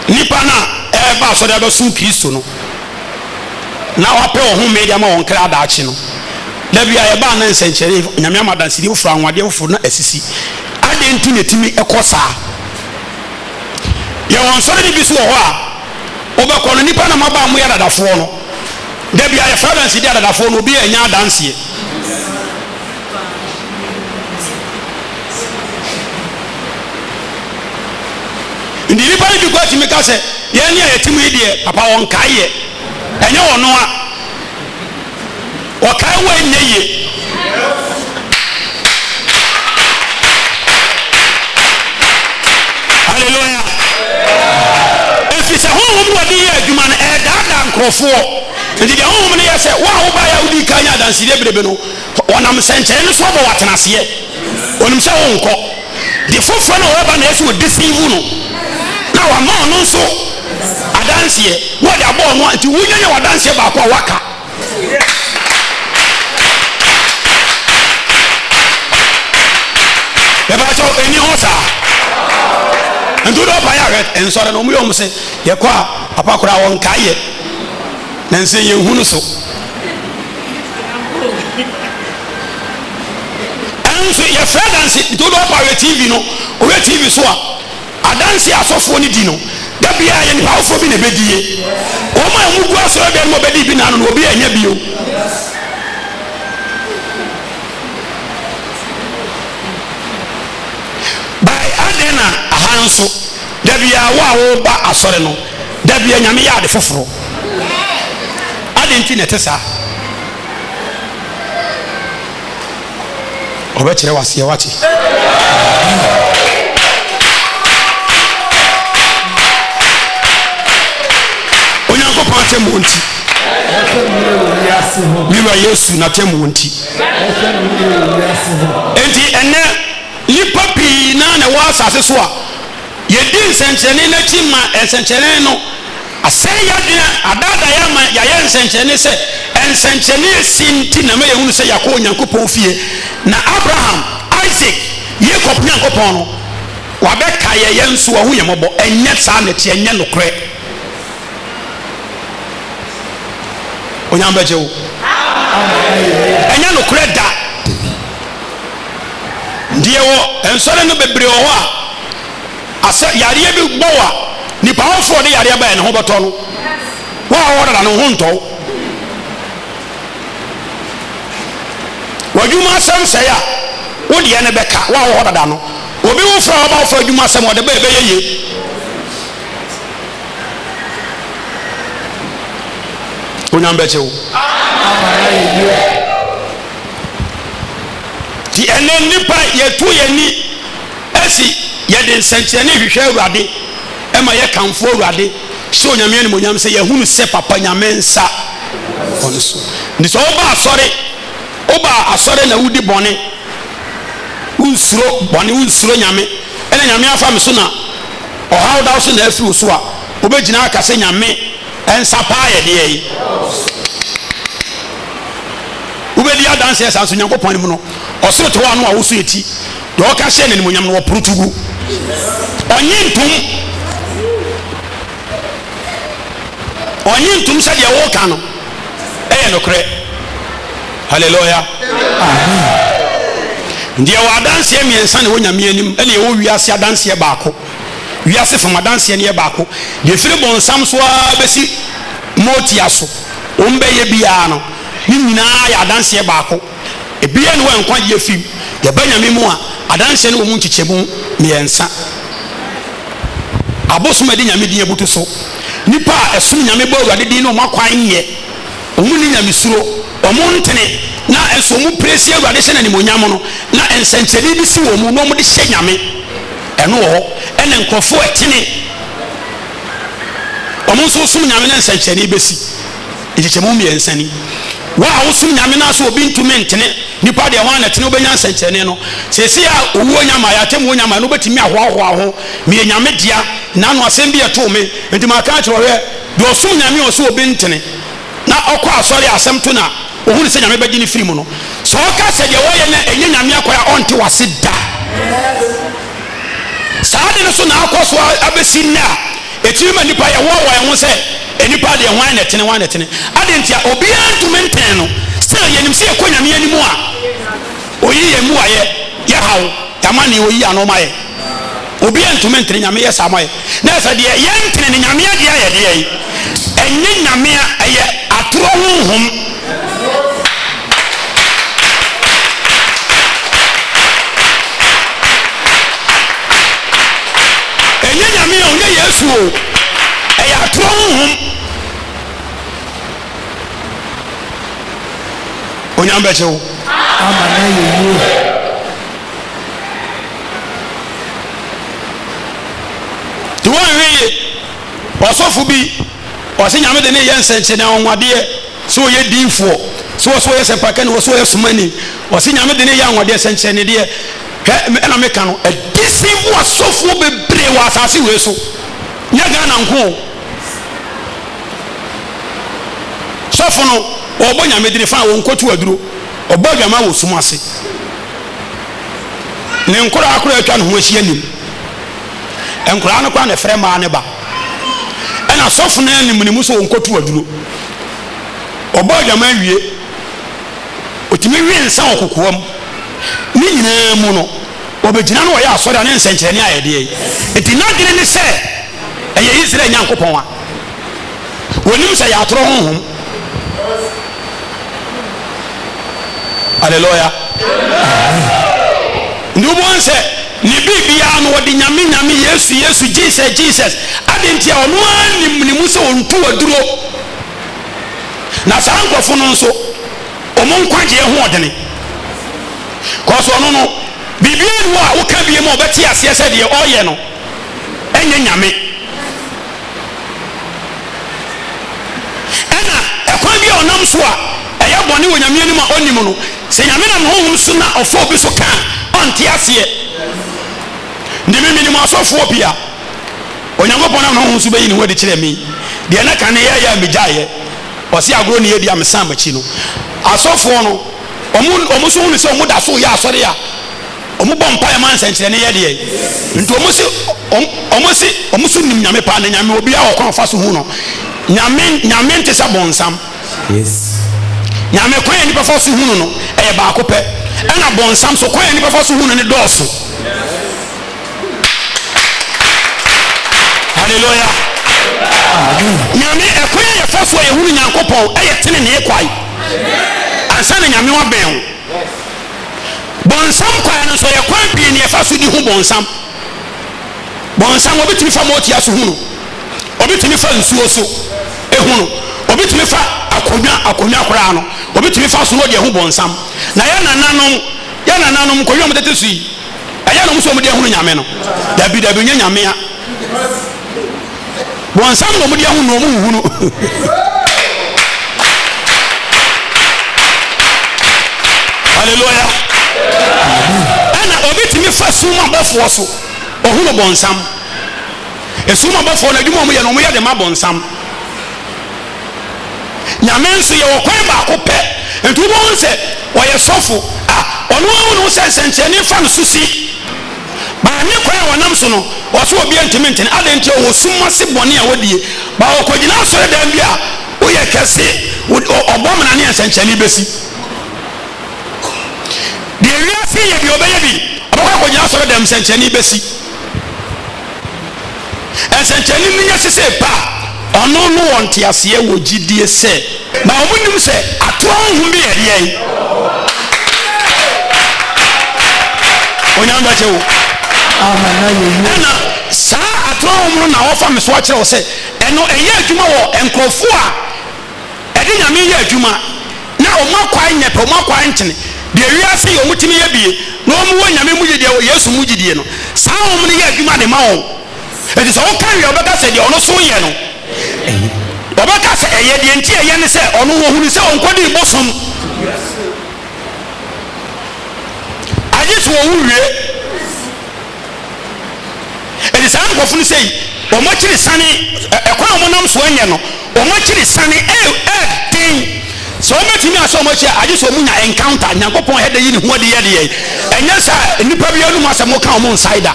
Nnipa no a ɛreba asɔre abɛsom Kristo no, na wɔapɛ wɔn ho mmee de ama wɔn kra daakye no. Da bi a yɛbaa na nsɛnkyerɛnne, Nyame ama adansedie foforɔ, anwanwadeɛ foforɔ na asisi. Adɛn nti na ɛtumi kɔ saa? Yɛwɔ nsɔre no bi so wɔ hɔ a, wobɛkɔ no, nnipa na moaba a moyɛ adadafoɔ no. Da bi a yɛfrɛ adansedie adadafoɔ no, obi annya adanseɛ. Nti nnipa no bi kɔ atumi ka sɛ, yɛn ne a yɛte mu yi deɛ, papa wɔnkae yɛ. Ɛnyɛ ɔno a. Ɔkae wo a ɛnyɛ yie. Hallelujah. Ɛfiri sɛ honhom no ɔde yɛ adwuma no ɛredaadaa nkurɔfoɔ. Nti deɛ honhom no yɛ sɛ wo a wobaeɛ a wodii kan nya adansedie berebe no, Ɔnam nsɛnkyerɛnne no so abɔ wo atenaseɛ. Ɔnim sɛ wonkɔ. Deɛ foforɔ no a ɔreba no ɛyɛ sɛ ɔdeceive no na wama ɔno nso adanseɛ na ɔde abɔ ɔno nti wonyanya w'adanseɛ baako a waka. Mepakyɛw, ɛnni hɔ saa. Nti wode ɔpa yɛ ahwɛ nsɔre no, wɔn yɛ wɔn se yɛkɔ a papa koraa wɔnkae yɛ. Nanso yɛnhu no so. Ɛnso yɛfrɛ adanse nti wode ɔpa hwɛ TV no, wohwɛ TV so a Adanse a asɔfoɔ no di no, da biara yɛ nnipa afoforɔ bi na ɛbɛdie. Wɔn a wɔgu asɔredan no mu a wɔbɛdi bi nnaano no, obi annya bio. By adɛn na aha nso, da biara wo a woba asɔre no, da biara Nyame yɛ ade foforɔ? Adɛn nti na ɛte saa? Ɔbɛkyerɛ wo aseɛ wate. Onyankopɔn atemmuo nti. Me wura Yesu n'atemmuo nti. Enti ɛnɛ nnipa pii naa na ɛwɔ asase so a Yɛdi nsɛnkyerɛnne no akyi ma nsɛnkyerɛnne no asɛe yɛn adwene, adaadaa yɛn ama yɛayɛ nsɛnkyerɛnne sɛ nsɛnkyerɛnne a esi nti na ɛma yɛhunu sɛ yɛakɔ Onyankopɔn fie. Na Abraham, Isak, Yakob Nyankopɔn no, wabɛkae yɛn, yɛn nso wahu yɛn mmɔbɔ. Ɛnyɛ saa na ɛteɛ, ɛnyɛ nokorɛ. Onyame bɛgye wo. Ɛnyɛ nokorɛ da. Deɛ wɔ nsɔre no bebree wɔ hɔ a, asɛ yareɛ bi bɔ wo a, nipa foforɔ de yareɛ baeɛ ne ho bɛtɔ no. Wo a wɔwɔ dada no ho ntɔ wo. W'adwuma asɛm sɛe a, wo deɛ no bɛka wo a wɔwɔ dada no. Obi foforɔ a ɔba wofa adwuma asɛm ɔde ba ɛbɛyɛ yie. Onyame bɛgye wo. Nti ɛnnɛ nnipa yɛtu yɛn ani asi yɛde nsɛnkyerɛnne hwehwɛ Awurade ɛma yɛ kamfo Awurade hyɛ Onyame animonyam sɛ yɛhunu sɛ papa Nyame nsa wɔ ne so. Nti sɛ woba asɔre woba asɔre na wodi bɔne wonsuro bɔne wonsuro Nyame ɛna Nyame afa me so na ɔhaw da wo so na afiri wo so a wobɛgyina aka sɛ Nyame nsa paa yɛ deɛ yi. Wobɛdi adanseɛ saa nso Nyankopɔn anim no, ɔsoro te hɔ a na wawoso eti, deɛ ɔka hyɛɛ no animuonyam no wɔporo to gu. Ɔnye ntom. Ɔnye ntom sɛ deɛ woka no ɛyɛ nokorɛ. Hallelujah. Amen. Deɛ wɔ adanseɛ mmiɛnsa na ɛwɔ Nyame anim ɛna ɛwɔ wiase adanseɛ baako. Wiase fam adanseɛ no yɛ baako. Deɛ ɛfiri bɔnsam so ara bɛsi motia so. Wɔn bɛyɛ biara no, ne nyinaa yɛ adanseɛ baako. Ebiara nni hɔ a nkwagyeɛ firi mu. Yɛba Nyame mu a, adanseɛ no wɔ mu nkyekyɛmu mmiɛnsa. Abosom a ɛde Nyame din abutu so. Nnipa a ɛsom Nyame bɔ Awurade din no wɔn akwan nyɛ. Wɔn nni Nyamesuro, wɔn ntene, na nso wɔn pire si Awurade hyɛ no animuonyam no, na nsɛnkyerɛnne bi si wɔn mu na wɔde hyɛ Nyame. Ɛno wɔ hɔ. Ɛna nkurɔfoɔ a ɛtene. Wɔn nso som Nyame na nsɛnkyerɛnne bɛsi. Nkyekyɛmu mmiɛnsa ni. Wo a wosom Nyame no ase obi ntumi ntene, nipa deɛ hwan na ɛtene wobɛnya nsɛnkyerɛnne no. Seesei a owuo nya mmaeɛ, atemmuo nya mmaeɛ no wobɛtumi ahoahoa wo ho, meyɛ Nyame dea, nnaano asɛm bi ɛtoo me, nti maka akyerɛ wo, hwɛ, deɛ ɔsom Nyame a ɔse obi ntene, na ɔkɔ asɔre a asɛm to no a, ɔhunu sɛ Nyame bɛgye no firi mu no, sɛ ɔka sɛ deɛ wɔyɛ no ɛnyɛ Nyame akwan a, ɔnte w'ase da. Saa ade no so na akɔ so abɛsi nnɛ a ɛtumi ma nnipa yɛhoahoa yɛn ho sɛ nnipa deɛ hwan na ɛtene, hwan na ɛtene. Adɛn ntia? Obiara ntumi ntene no. Still yɛnim sɛ yɛkɔ Nyame anim a, ɔyi yɛn mmuaeɛ, yɛ haw, yɛn amanneɛ, ɔyi ano ma yɛn. Obiara ntumi ntene, Nyame yɛ saa ma yɛn. Na ɛsɛ deɛ yɛntene no, Nyame adeɛ ayɛ deɛn? Ɛnyɛ Nyame a, ɛyɛ atorɔ honhom. Ɛnyɛ Nyame o, ɛnyɛ Yesu o, ɛyɛ atorɔ honhom. Onyame bɛgye wo. Ama no ayɛ yie. Nti woanhwɛ yie, ɔsɔfo bi ɔse Nyame de ne yɛ nsɛnkyerɛnne anwanwadeɛ. Sɛ ɔyɛ diifoɔ, sɛ ɔsɛ ɔyɛ sɛmpakani, ɔsɛ ɔyɛ somani, ɔsɛ Nyame de ne yɛ anwadeɛ, sɛnkyerɛnnedeɛ. Hwɛ, ɛna meka no, adisiifoɔ asɔfoɔ bebree wɔ asase wei so, nyɛ Ghana nko o. Sɔfo no, ɔbɔ Nyame dini, fine, ɔnkɔtu aduro, ɔbɔ adwaman wɔ sum ase. Ne nkoraa koraa atwa ne ho ahyia nim. Nkoraa no koraa na ɛfrɛ mmaa no ba. Ɛna sɔfo no anim ne mu sɛ ɔnkɔtu aduro. Ɔbɔ adwaman wie. Ɔtumi we nsa wɔ kokoam. Ne nyinaa mu no, ɔbɛgyina no ɔyɛ asɔre a ne nsɛnkyerɛnne ayɛ deɛ. Nti n'adwene ne sɛ ɛyɛ Israel Nyankopɔn a. Wɔnim sɛ ɛyɛ atorɔ honhom. Hallelujah. Nti wobɛhu sɛ ne biribiara no wɔde nyame nyame Yesu Yesu Jesus Jesus. Ade nti a ɔno ara nim ne mu sɛ ɔntu aduro. Na saa nkurɔfo no nso wɔn nkwagyeɛ ho ɔdene. Kɔso ɔno no biribiara ni hɔ a woka bie mu a ɔbɛte aseɛ sɛ deɛ ɔyɛ no ɛnyɛ nyame. Ɛna ɛkwan bi a ɔnam so a ɛyɛ bɔne wɔ Nyame anim a ɔnnim no, sɛ Nyame nam Honhom so na ɔfa obi so ka a, ɔnte aseɛ. Nti me menim asɔfoɔ pii a Onyankopɔn nam ne Honhom so bɛyi ne ho adi kyerɛ me, deɛ na kane yɛyɛ a megyaeɛ, ɔse agorɔ ne yɛdi a mesan m'akyi no. Asɔfoɔ no, wɔn wɔn nso hunu sɛ wɔn da so yɛ asɔre a, Ɔmo bɔ mpaeɛ ma nsɛnkyerɛnne yɛ deɛ nti ɔmo se ɔmo se ɔmo so nim Nyame paa na Nyame obiara wɔ kwan ɔfa so hu no. Nyame Nyame nte sɛ bɔnsam. Yes. Nyame kwan a nipa fa so hu no no ɛyɛ baako pɛ ɛna bɔnsam so kwan a nipa fa so hu no ne dɔɔso. Hallelujah. Nyame ɛkwan a yɛfa so a yɛhunu Nyankopɔn ɛyɛ tenenee kwae ansa na Nyame wabɛn wo. Bɔnsam kwan no nso, ɛyɛ kwan pii na yɛfa so di hu bɔnsam. Bɔnsam, obi tumi fa motia so hu no, obi tumi fa nsuo so ehu no, obi tumi fa akonnwa akonnwa koraa no, obi tumi fa so na ɔde ahu bɔnsam. Na yɛ nananom, yɛ nananom nkonnwa a wɔtete so yi, ɛyɛ na wɔn nso wɔde ahunu nyame no? Dabi dabi, nyɛ nyame a. Bɔnsam na wɔde ahu no, wɔn nhu no. Hallelujah. Ɛna obi tumi fa sum abɔfoɔ so, ɔhunu bɔnsam. Esum abɔfoɔ no adwuma wɔn yɛ no, wɔn yɛ de ma bɔnsam. Nyame nso yɛwɔ kwan baako pɛ. Nti wobɛhu sɛ ɔyɛ sɔfo a, ɔno ara hu sɛ nsɛnkyerɛnne fa no so si. Baa ne kwan a ɔnam so no, ɔse obiara ntumi ntene. Adɛn nti? Ɔwɔ sum ase bɔne a ɔdie. Baa ɔkɔgyina asɔredan bi a woyɛ kɛse, ɔbɔ mena ne nsɛnkyerɛnne bɛsi. Deɛ wiase yɛ deɛ ɔbɛyɛ bi, ɔbɛkɔ akɔgyina asɔredan mu nsɛnkyerɛnne bɛsi. Nsɛnkyerɛnne no nyɛ sesei pɛ a, ɔno no wɔ nteaseɛ wɔ gyidie sɛ. Na wɔn nim sɛ atorɔ honhom bi yɛ deɛn? Onyame bɛkyɛ wo. Ɛna saa atorɔ honhom no na wɔfa me so akyerɛ wo sɛ ɛno ɛyɛ adwuma wɔ nkurɔfoɔ a Ɛde Nyame yɛ adwuma na ɔmo akwan nyɛ pɛ, ɔmo akwan ntene, deɛ wiase yɛ ɔmo tumi yɛ bie, na ɔmo wɔ Nyame mu gyidie, wɔ Yesu mu gyidie no, saa ɔmo no yɛ adwuma de ma wɔn. Enti sɛ woka wie a, ɔbɛka sɛ deɛ ɔno so yɛ no, ɔbɛka sɛ ɛyɛ, deɛ nti ɛyɛ ne sɛ ɔno ɔhunu sɛ ɔnkɔdii bosom, agye sɛ ɔwu wie. Enti saa nkurɔfo no sei, wɔn akyiri sane, ɛkwan a wɔnam so nyɛ no, wɔn akyiri sane ɛɛden. Sɛ wɔbɛtumi asɔ wɔn akyi a, agye sɛ wɔn nya encounter, Nyankopɔn ɛde yi ne ho adi yɛ deɛ. Ɛnyɛ saa, nnipa bi anum asɛm woka wɔn nsae da.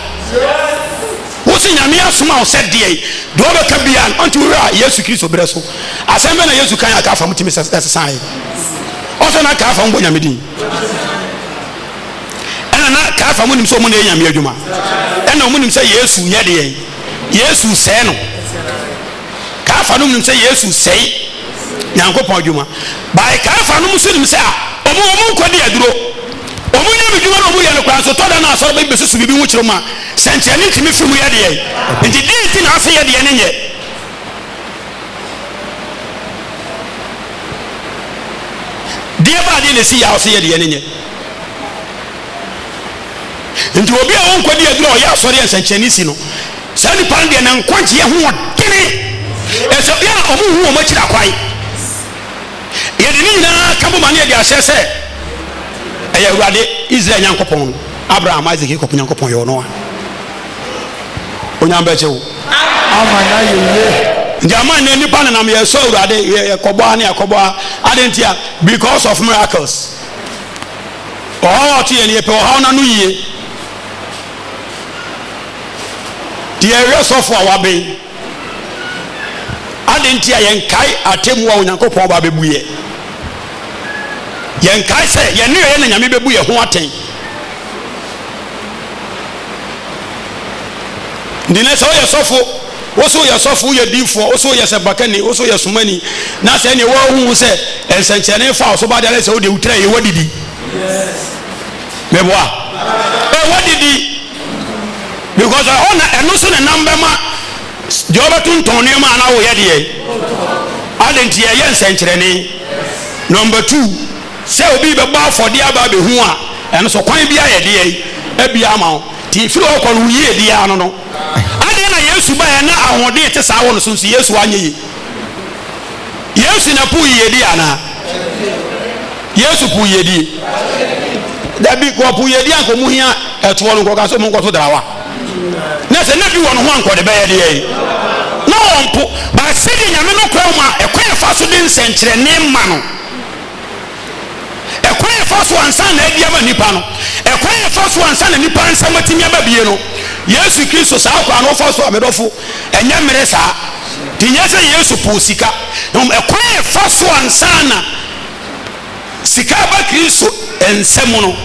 Wo se Nyame asoma wo sɛ deɛ, deɛ wɔbɛka biara no, ɔnte wo a Yesu Kristo berɛ so. Asɛm bɛ na Yesu kan a kaafa mu tumi sɛsesaeɛ. Ɔsɛ na kaafa mu bɔ Nyame din. Ɛna na Kaiafa mu nim sɛ wɔn na ɛyɛ Nyame adwuma. Ɛna wɔn nim sɛ Yesu yɛ deɛ Yesu sɛe no. Kaiafa no nim sɛ Yesu sɛe Nyankopɔn adwuma. Bae Kaiafa no nso nim sɛ a wɔn wɔn nkɔ di aduro. Wɔn Nyame adwuma na wɔn yɛ no koraa nso tɔ da na asɔre bɛ bɛsusu biribi ho kyerɛ mu a sɛnkyerɛnne ntumi firi mu yɛ deɛ. Nti deɛ nti na ase yɛ deɛ ne nyɛ. Deɛ ba adeɛ na ɛsi yɛ a ɔsɛ yɛ deɛ ne nyɛ. Nti obi a ɔnkɔdi aduro a ɔyɛ asɔre a nsɛnkyerɛnne si no, saa nipa no deɛ ne nkwagyeɛ ho ɔdene. Ɛsɛ yɛ a ɔmo hu wɔn akyiri akwae. Yɛde ne nyinaa ka boma ne yɛde ahyɛ sɛ ɛyɛ Awurade Israel Nyankopɔn no, Abraham, Isaac, Jacob Nyankopɔn yɛ ɔno a. Onyame bɛgye wo. Ama no ayɛ yie. Nti ama nnɛ nipa nenam yɛsɔ Awurade yɛkɔbɔ a ne yɛkɔbɔ a ade nti a because of miracles. Ɔhaw a ɔto yɛn no yɛpɛ ɔhaw no ano yie. Nti yɛhwɛ sɔfo a waben. Adɛn nti a yɛnkae atemmu a Onyankopɔn ba bɛbu yɛ? Yɛnkae sɛ yɛn nneyɔeɛ na Nyame bɛbu yɛn ho atɛn. Nti nɛ sɛ woyɛ sɔfo, wo so woyɛ sɔfo, woyɛ diifoɔ, wo so woyɛ sɛmpakani, wo so woyɛ somani, na sɛ ɛneɛ woahu sɛ nsɛnkyerɛnne fa wo so ba deɛ sɛ wodeɛ wotra yɛ wadidi. Meboa. Ɛ wadidi. Because ɛhɔ na ɛno so ne nam bɛma deɛ ɔbɛtontɔn nneɛma a na woyɛ deɛ. Adɛn nti yɛyɛ nsɛnkyerɛnne. Number two, sɛ obi bɛbɔ afɔdeɛ aba abɛhu a, ɛno so kwan bi ayɛ deɛ abia ama wo. Nti firi hɔ kɔ no wo yie biara no no. Adɛn na Yesu baeɛ na ahoɔden te saa wɔ no so nso Yesu anyɛ yie? Yesu na puu yiyedi anaa? Yesu puu yiyedi. Dabi, kɔ ɔpuu yiyedi anka ɔmo hia ɛtoɔ no nkɔka sɛ ɔmo nkɔto drawa. Na sɛ na bi wɔ no ho anka ɔde bɛyɛ deɛ yi. Na ɔmpo, ba sɛdeɛ Nyame no kora ma ɛkwan ɛfa so de nsɛnkyerɛnne ma no. Ɛkwan a ɛfa so ansa na adi ama nnipa no, ɛkwan a ɛfa so ansa na nnipa nsɛm atumi aba bie no, Yesu Kristo saa kwan no wofa so a, me dɔfo, ɛnyɛ mmere saa. Nti nyɛ sɛ Yesu poo sika, na mmom ɛkwan a ɛfa so ansa na sika aba Kristo nsam no,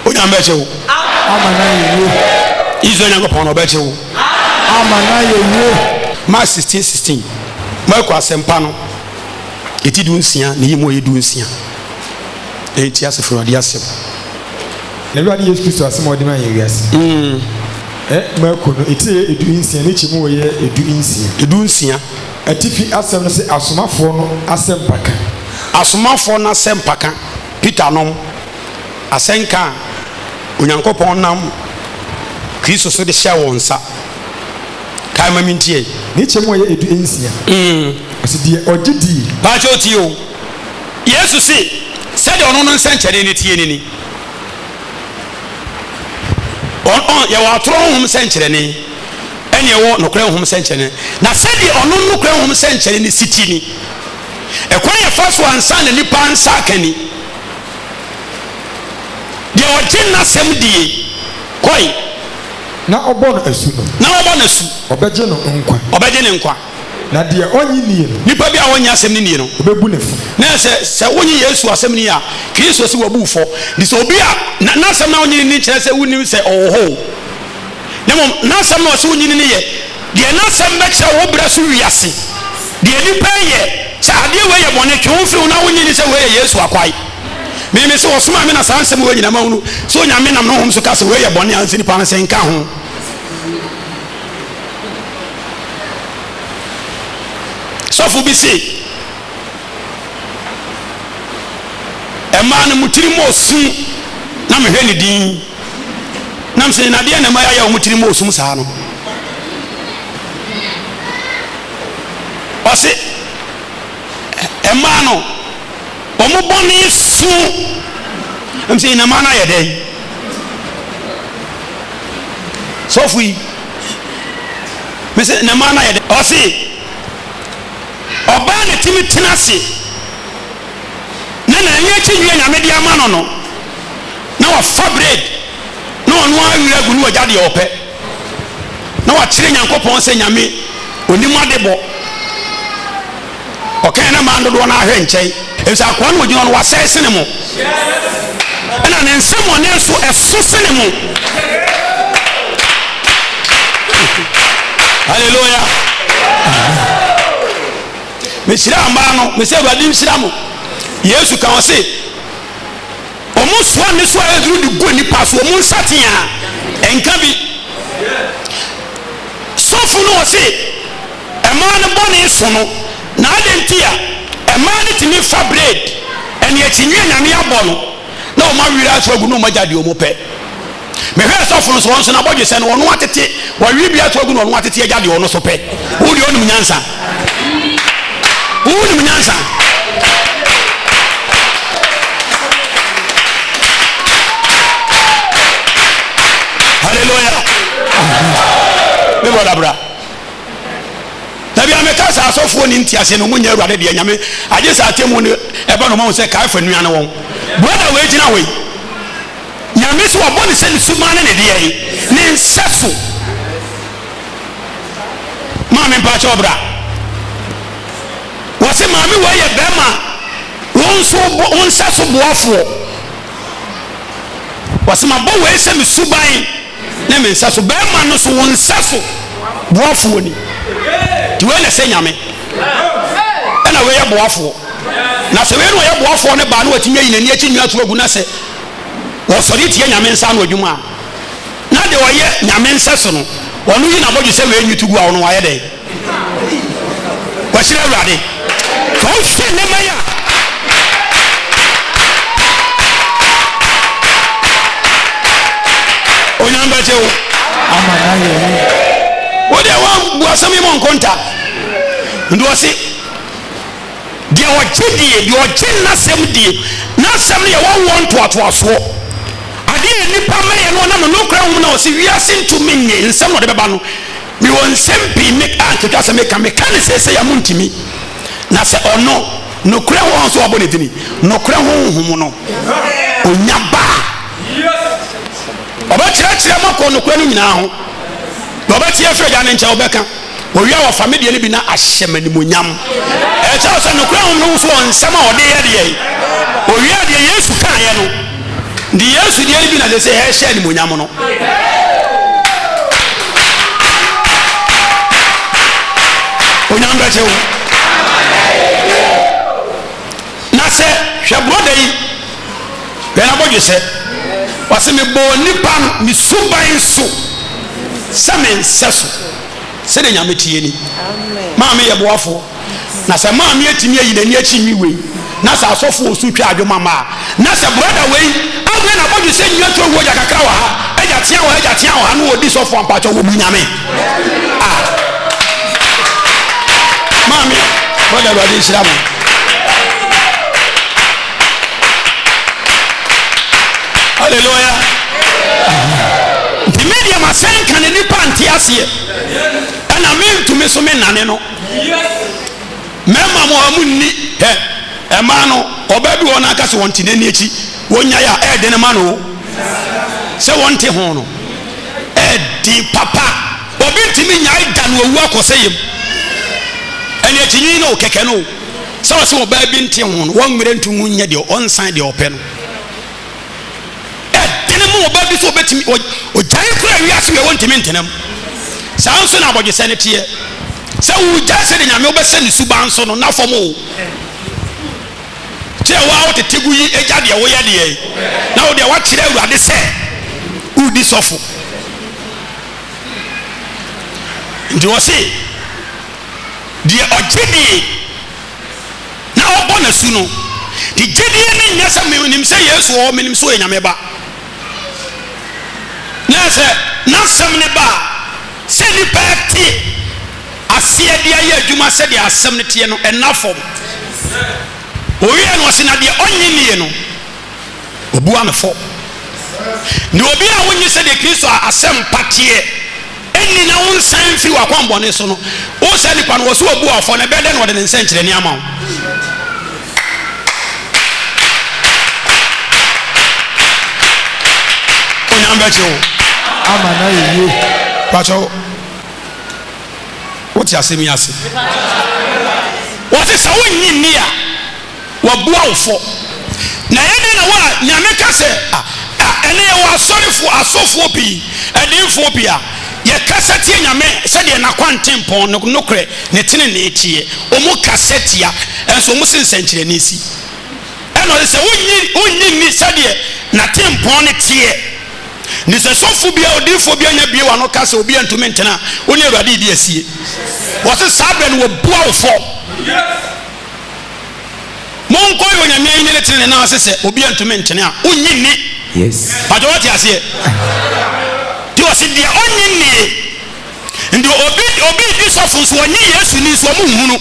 Onyame bɛgye wo. Ama no ayɛ yie. Israel Nyankopɔn no ɔbɛgye wo. Ama no ayɛ yie. Mark 16 16, Marko Asɛmpa no. Eti dunsia ne yi mu ɔyɛ dunsia. Enti asafo Awurade asɛm. Na Awurade Yesu Kristo asɛm a ɔde maa yɛn wiase. Ɛ Marko no, eti yɛ edu nsia ne kyɛ mu ɔyɛ edu nsia. Edu nsia. Atifi asɛm no se asomafoɔ no asɛmpaka. Asomafoɔ no asɛmpaka, Peter nom, asɛnka a Onyankopɔn nam Kristo so de hyɛɛ wɔn nsa. Kae ma mentie. Ne kyɛ mu a ɛyɛ edu nsia. Ɔse deɛ ɔgye die. Pakyɛw tie o. Yesu se sɛdeɛ ɔno no nsɛnkyɛnne no teɛ no ni. Ɔn ɔn yɛwɔ atorɔ honhom sɛnkyerɛnne ɛne ɛwɔ nokorɛ honhom sɛnkyerɛnne. Na sɛdeɛ ɔno nokorɛ honhom sɛnkyerɛnne no si te ni. Ɛkwan yɛfa so ansa na nipa nsa aka ni. Deɛ ɔgye n'asɛm die. Kɔe. Na ɔbɔ no asu no. Na ɔbɔ no asu. Ɔbɛgye no nkwa. Ɔbɛgye ne nkwa. Na deɛ ɔnnye nnie no. Nipa bi a ɔnnye asɛm no nnie no. Ɔbɛbu no fɔ. Na sɛ sɛ wonnye Yesu asɛm nni a, Kristo se wabu wo fɔ. Nti sɛ obi a na n'asɛm no a wonnye no nni nkyerɛ sɛ wonnim sɛ ɔwɔ hɔ o. Na mmom n'asɛm no a ɔse wonnye no nni yɛ deɛ n'asɛm bɛkyerɛ wo berɛ so wiase. Deɛ nnipa yɛ sɛ adeɛ wei yɛ bɔne, twe wo firi ho na wonnye nni sɛ wei yɛ Yesu akwae. Me me se wɔsomaa me na saa nsɛm wei nyina mahunu sɛ Onyame nam ne honhom so ka sɛ wei yɛ bɔne a nse nipa no sɛ nka ho. Sɔfo bi se ɛmaa no mo tiri mu osum na mehwɛ ne din na mesɛ nadeɛ na ɛma yɛayɛ wɔn tiri mu osum saa no ɔse ɛmaa no Wɔn bɔne so. Ɛm sɛ nyinama no ayɛ dɛn? Sɔfo yi, mese nyinama no ayɛ dɛn? Ɔse, ɔbaa na tumi tena ase na n'ani akyi nwie nyame de ama no no na wafa bread na ɔno awira agu ne wagya deɛ ɔpɛ na wakyerɛ Nyankopɔn sɛ nyame onim adebɔ. Ɔkae na maa dodoɔ no ara hwɛ nkyɛn, efisɛ akoa no a ɔgyina hɔ no, wasɛe sene mo, ɛna ne nsɛmmɔne nso ɛso sene mo. Hallelujah. Mehyira mmaa no, mesɛ Awurade nhyira mo. Yesu ka wɔ se, wɔn soa ne so a ɛduru de gu nipa so, wɔn nsateaa ɛnka bi. Sɔfo no wɔ se, Mmaa no bɔne so no, na adɛn nti a mmaa no tumi fa bread ɛne akyinnye a Nyame abɔ no na wɔn awere ato agu na wɔn agya deɛ wɔn pɛ? Mehwɛɛ sɔfo no so, ɔno nso n'abɔdwesɛ no ɔno atete, wawe bi ato agu na ɔno atete agya deɛ ɔno so pɛ. Wo deɛ ɔnim nyansa. Wonim nyansa. Hallelujah. Me brother bra. Da bia meka sɛ asɔfoɔ ni nteaseɛ no ɔmo nyɛ awurade deɛ nyame agye sɛ atemu no ɛba no ɔmo sɛ kaifa nua ne wɔn brother wei gyina hɔ yi nyame sɛ wɔbɔ ne sɛ ne suban ne ne deɛ yi ne nsɛ so. Maame mpakyɛw bra. Wɔse maame wei yɛ bɛrima wo nso wo nsa so boafoɔ. Wɔse mabɔ wei sɛ me suban ne me nsa so. Bɛrima no so wo nsa so boafoɔ ni. Nti wei na ɛsɛ Nyame. Ɛna wei yɛ boafoɔ. Na sɛ wei na ɔyɛ boafoɔ no baa na watumi ayi n'ani akyi nwa ato agu na sɛ wɔsɔre tia Nyame nsa ano adwuma a, na deɛ ɔyɛ Nyame nsɛso no, ɔno yi n'abɔdwe sɛ wei nyi to gu a, ɔno wayɛ dɛn? Wahyira Awurade. Sɛ wohwɛ nneɛma yi a, Onyame bɛgye wo. Ama no ayɛ yie. Wo deɛ woabu asɛm yi mu nkonta. Nti ɔse Deɛ ɔgye die, deɛ ɔgye n'asɛm die, n'asɛm no yɛ w'awoɔ ntoatoasoɔ. Adeɛ a nnipa mɛyɛ no ɔnam ne nokorɛ honhom na ɔse wiase ntumi nye nsɛm na ɔde bɛba no. Mewɔ nsɛm pii me a nketwa sɛ meka, meka no seesei a montumi. Na sɛ ɔno, nokorɛ honhom so wabɔ ne dini, nokorɛ honhom no, ɔnya ba a, ɔbɛkyerɛkyerɛ mo akɔ nokorɛ no nyinaa ho. Deɛ ɔbɛte afiri Agya no nkyɛn ɔbɛka. Wɔwie a wɔfa me deɛ no bi na ahyɛ me animuonyam. Ɛkyerɛ sɛ nokorɛ honhom no nso wɔ nsɛm a ɔde yɛ deɛ. Ɔwie a deɛ Yesu kaeɛ no, de Yesu deɛ no bi na sɛ sɛ ɛhyɛ animuonyam no. Onyame bɛkyɛ wo. Na sɛ hwɛ brɔda yi hwɛ n'abɔdwesɛ ɔse mebɔɔ nipa no me suban so sɛ me nsɛ so sɛdeɛ Nyame teɛ ni. Maame yɛ boafoɔ na sɛ maame atumi ayi n'ani akyi nwi wei na sɛ asɔfoɔ osu twa adwoma ma a na sɛ brɔda wei abue n'abɔdwesɛ nwi ato awu agya kakra wɔ ha agya tea wɔ ha agya tea wɔ ha na ɔdi sɔfoɔ ampakyɛ wɔ bu Nyame a maame brɔda Awurade nhyira mo. Hallelujah. Nti me deɛ masɛnka ne nipa nte aseɛ ɛna mentumi so me nane no mmarima mo a mo nni hɛ ɛmaa no ɔbaa bi wɔ no aka sɛ wɔnte n'ani akyi wɔnyae a ɛɛden ma no sɛ wɔnte ho no ɛɛden papa obi ntumi nyae da no owu akɔ sɛ yam ɛne akyinyi no kɛkɛ no Sɛ ɔse ɔbaa bi nte ho no, wɔnwerɛ nto ho nyɛ deɛ ɔnsan deɛ ɔpɛ no. Ɛdene ma ɔbaa bi sɛ ɔbɛtumi ɔgyae kora wiase wei wɔntumi ntena mu. Saa nso na abɔdwesɛ no teɛ. Sɛ wogyae sɛ de Nyame wobɛsɛ ne suban so no, na fam o. Kyerɛ wo a wotete gu yi agya deɛ woyɛ deɛ na wo deɛ woakyerɛ Awurade sɛ wodi sɔfo. Nti wɔse Deɛ ɔgye die na ɔbɔ n'asu no, ne gyedie no nyɛ sɛ menim sɛ Yesu wɔ hɔ, menim sɛ ɔyɛ Nyame ba. Na sɛ n'asɛm no ba a, sɛ nnipa te aseɛ de ayɛ adwuma sɛdeɛ asɛm no teɛ no, ɛnna fam. Ɔwieɛ no ɔse, na deɛ ɔnnye nnie no, ɔbua no fɔ. Na obi a wonnye sɛdeɛ Kristo asɛmpa teɛ nni na wonsan mfiri w'akwammɔne so no, wo saa nipa no, wɔ so ɔbu wo fɔ, na ɛbɛyɛ dɛn na ɔde ne nsɛnkyerɛnne ama wo? Onyame bɛgye wo. Ama no ayɛ yie. Pakyɛw, wote asɛm yi ase? Wɔse sɛ wonnye nni a, Wabua wo fɔ. Na ɛyɛ dɛn na wo a Nyame ka sɛ, a, a, ɛnɛ yɛwɔ asɔrefoɔ, asɔfoɔ pii, adiyifoɔ pii a, yɛkasa tia Nyame sɛdeɛ N'akwantempɔn, Ne nokorɛ, Ne tenenee teɛ. Wɔn kasa tia, nso wɔn se nsɛnkyerɛnne si. Ɛna ɔse sɛ wonnye, wonnye nni sɛdeɛ N'atempɔn no teɛ. Ne sɛ sɔfo biara, odiyifoɔ biara nya bue w'ano ka sɛ obi antumi ntena a, wo ne Awurade redi asie. Wɔse saa berɛ no wabua wo fɔ. Monkɔ yɛ Onyame ahenni ne tenenee no ase sɛ obi antumi ntene a onnye nni. Yes. Pakyɛ wate aseɛ? Nti ɔse deɛ ɔnnye nnie. Nti obi obi di sɔfo nso ɔnye Yesu ni nso ɔmo nhunu.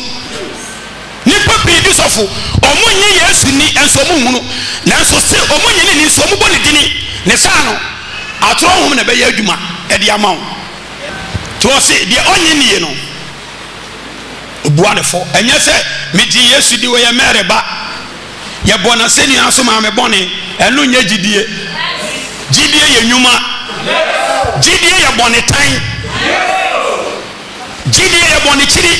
Nipa pii di sɔfo ɔmo nye Yesu ni nso ɔmo nhunu. Nanso se ɔmo nye ne ni nso ɔmo bɔ ne dini. Ne saa no atorɔ honhom na ɛbɛyɛ adwuma ɛde ama wo. Nti ɔse deɛ ɔnnye nnie no. Obua no fɔ. Ɛnyɛ sɛ megye Yesu di, ɔyɛ Mary ba. Yɛbɔ no asɛnnua so maa me bɔne. Ɛno nyɛ gyidie. Gyidie yɛ nnwuma. Gyidie yɛ bɔnetan. Gyidie yɛ bɔne kyiri.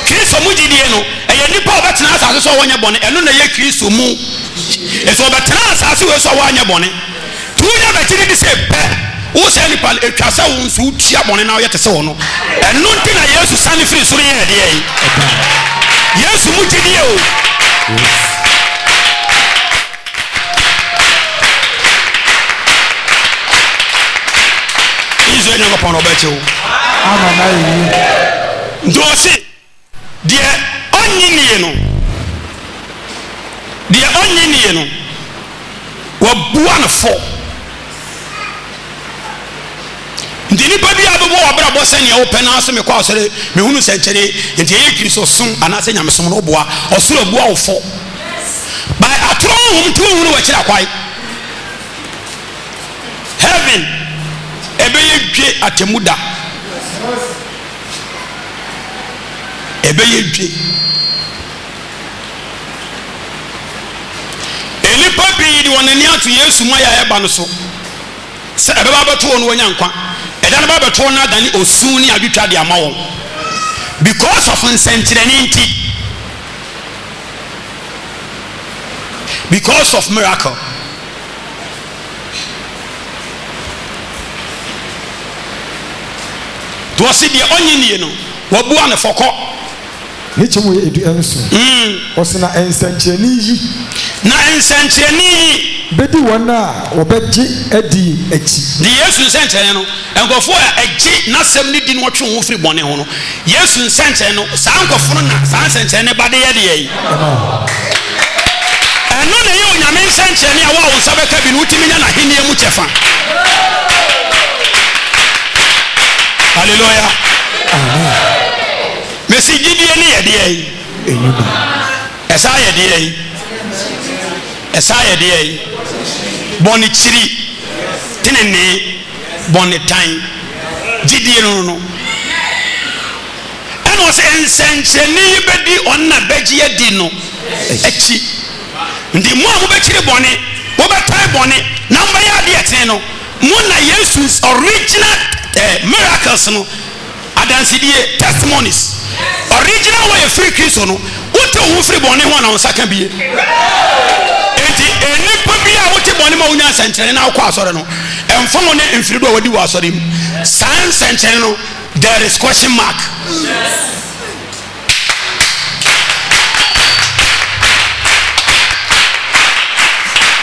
Kristo mu gyidie no, ɛyɛ nipa a ɔbɛtena asase so a wɔnyɛ bɔne. Ɛno na ɛyɛ Kristo mu. Ɛsɛ ɔbɛtena asase wei so a wɔanyɛ bɔne. Nti wonya bɛgye no di sɛ pɛ, wo saa nipa no, ɛtwa sɛ wo nso wotua bɔne na woyɛ te sɛ ɔno. Ɛno nti na Yesu sane firi soro yɛɛ deɛ yi. Yesu mu gyidie o. Israel Nyankopɔn na ɔbɛkye wo. Ama na ayɛ yie. Nti ɔse deɛ ɔnye nie no, deɛ ɔnye nie no, wabua no fɔ. Nti nipa bi a bɛbɔ w'abrabɔ sɛnea wopɛ no ase mekɔ asɔre mehunu sɛnkyɛnne nti ɛyɛ kristosom anaasɛ nyamesom no woboa ɔsoro abua wo fɔ by atoro honhom nti wohunu w'akyiri akwae heaven ɛbɛyɛ dwe atemu da ɛbɛyɛ dwe nnipa pii de wɔn ani ato yesu ma yɛ a ɛba no so Sɛ ɛbɛba abɛto wɔn no wɔanya nkwa. Ɛda no ba abɛto wɔn no adane osu ne adwotwa de ama wɔn. Because of nsɛnkyerɛnne nti. Because of miracle. Nti wɔsi deɛ ɔnye nie no, wɔbua no fɔkɔ. Ne kyɛ mu yɛ edu-nson. Ɔse na nsɛnkyerɛnne yi. Na nsɛnkyerɛnne yi. Bɛdi wɔn a wɔbɛgye adie akyi. De Yesu nsɛnkyerɛnne no, nkurɔfoɔ a ɛgye N'asɛm no di na wɔtwe wɔn ho firi bɔne ho no, Yesu nsɛnkyerɛnne no, saa nkurɔfoɔ no na saa nsɛnkyerɛnne no ba de yɛ deɛn? Ɛma wɔn. Ɛno na ɛyɛ Onyame nsɛnkyerɛnne a wo a wo nsa bɛka bi no wotumi nya N'ahennie mu kyɛfa. Hallelujah. Amen. Mesi gyidie ne yɛ deɛn? Enyuma. Ɛsan yɛ deɛn? Ɛsan yɛ deɛn? Bɔne kyiri, tenenee, bɔne tan. Gyidie no no. Ɛna ɔsɛ nsɛnkyerɛnne yi bɛdi ɔno na bɛgye adi no akyi. Nti mo a mobɛkyiri bɔne, mobɛtan bɔne, na mobɛyɛ adeɛ tene no, mo na Yesu original eh, miracles no Adansedie, testimonies, original one ɛfiri Kristo no, wote wo ho firi bɔne ho a na wo nsa ka bie. Enti nnipa bi a wote bɔne ma wonya nsɛnkyerɛnne na wokɔ asɔre no, ɛmfa ho ne mfiri do a wadi wɔ asɔre mu, saa nsɛnkyerɛnne no, there is question mark.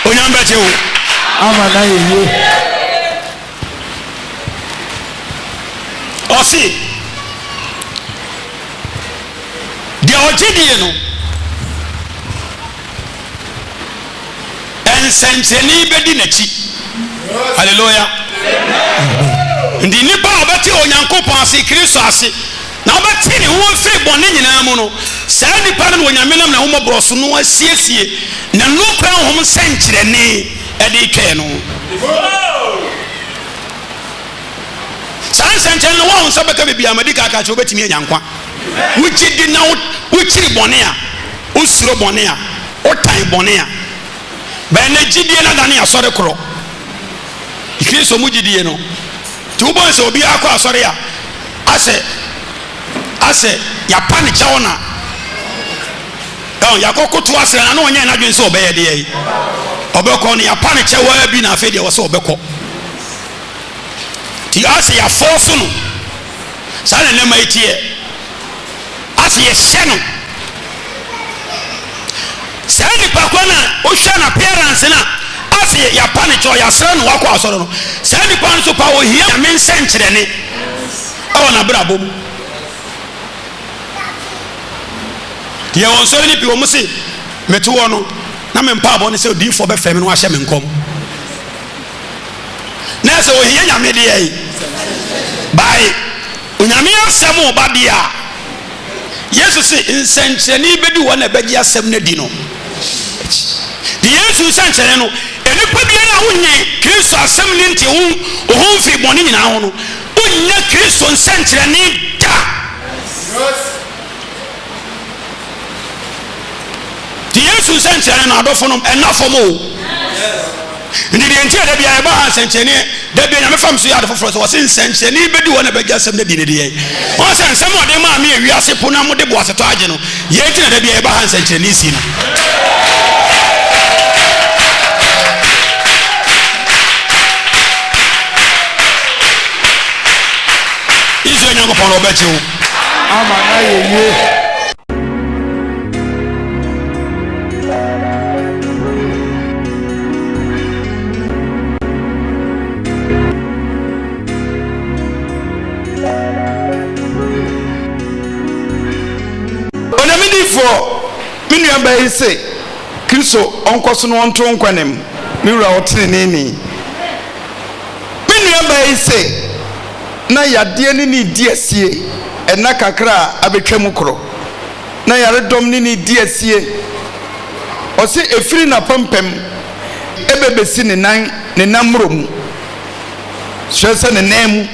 Onyame bɛgye wo. Ama na yɛ yie. Ɔse, deɛ ɔgye die no, nsɛnkyerɛnne yi bɛdi n'akyi. Hallelujah. Nti nnipa a wɔbɛte Onyankopɔn ase, Kristo ase, na wɔbɛte ne ho afiri bɔne nyinaa mu no, saa nnipa no na Onyame nam n'ahummɔborɔ so no asiesie ne nokorɛ honhom nsɛnkyerɛnne de retwɛn no. Saa nsɛnkyerɛnne no, wo a wo nsa bɛka baabi a madi kan aka akyerɛ wobɛtumi anya nkwa. Wogye di na wokyiri bɔne a, wosuro bɔne a, wotan bɔne a. Bɛn na gyidie no adane asɔre korɔ. Kristo mu gyidie no. Nti wobɛhu sɛ obiara kɔ asɔre a, asɛ asɛ yɛapa ne kyɛw na Ɔn, yɛakɔkoto asrɛ no a, na ɔnyɛɛ n'adwene sɛ ɔbɛyɛ deɛ yi. Ɔbɛkɔ no, yɛapa no kyɛw ara bi na afei deɛ ɔsɛ ɔbɛkɔ. Nti asɛ yɛafɔɔso no. Saa na nneɛma yi teɛ. Asɛ yɛhyɛ no. Saa nipa korɔ no a wohwɛ no appearance no a, asɛ yɛapa no kyɛw, yɛasrɛ no wakɔ asɔre no. Saa nipa no nso pa ohia Nyame nsɛnkyerɛnne ɛwɔ n'abrabɔ mu. Deɛ wɔn nsɔre no pii wɔn se mete hɔ no na me mpaabɔ ne sɛ odiyifoɔ bɛfrɛ me na wahyɛ me nkɔm na ɛsɛ ohia nyame deɛ yi bae onyame asɛm ɔba deɛ a Yesu se nsɛnkyerɛnne bɛdi wɔn na ɛbɛgye asɛm no adi no de Yesu nsɛnkyerɛnne no nnipa biara a wonye Kristo asɛm no nti wo ho mfiri bɔne nyinaa ho no wonnya Kristo nsɛnkyerɛnne da. Nti Yesu nsɛnkyerɛnne no adɔfo nom ɛnna fam o. Nti deɛ nti a da biara yɛba ha nsɛnkyerɛnneɛ, da biara Nyame fam so yɛ ade foforɔ sɛ wɔse nsɛnkyerɛnne bɛdi hɔ na bɛgye asɛm no adi ne deɛ. Wɔn sɛ nsɛm a ɔde maa me a wiase po na mode boasetɔ agye no, yei nti na da biara yɛba ha nsɛnkyerɛnne si no. Israel Nyankopɔn no ɔbɛgye wo. Ama no ayɛ yie. Onyame difoɔ, me nua baa yi se Kristo ɔnkɔ so na ɔnto nkwa nna mu, me wura ɔteneneeni. Me nua baa yi se na yadeɛ ne ne redi asie ɛnna kakra a abɛtwa mu korɔ. Na yaredɔm ne no redi asie. Ɔse ɛfiri n'apampam ɛbɛbɛsi ne nan ne nammorɔ mu, kyerɛ sɛ ne nan mu,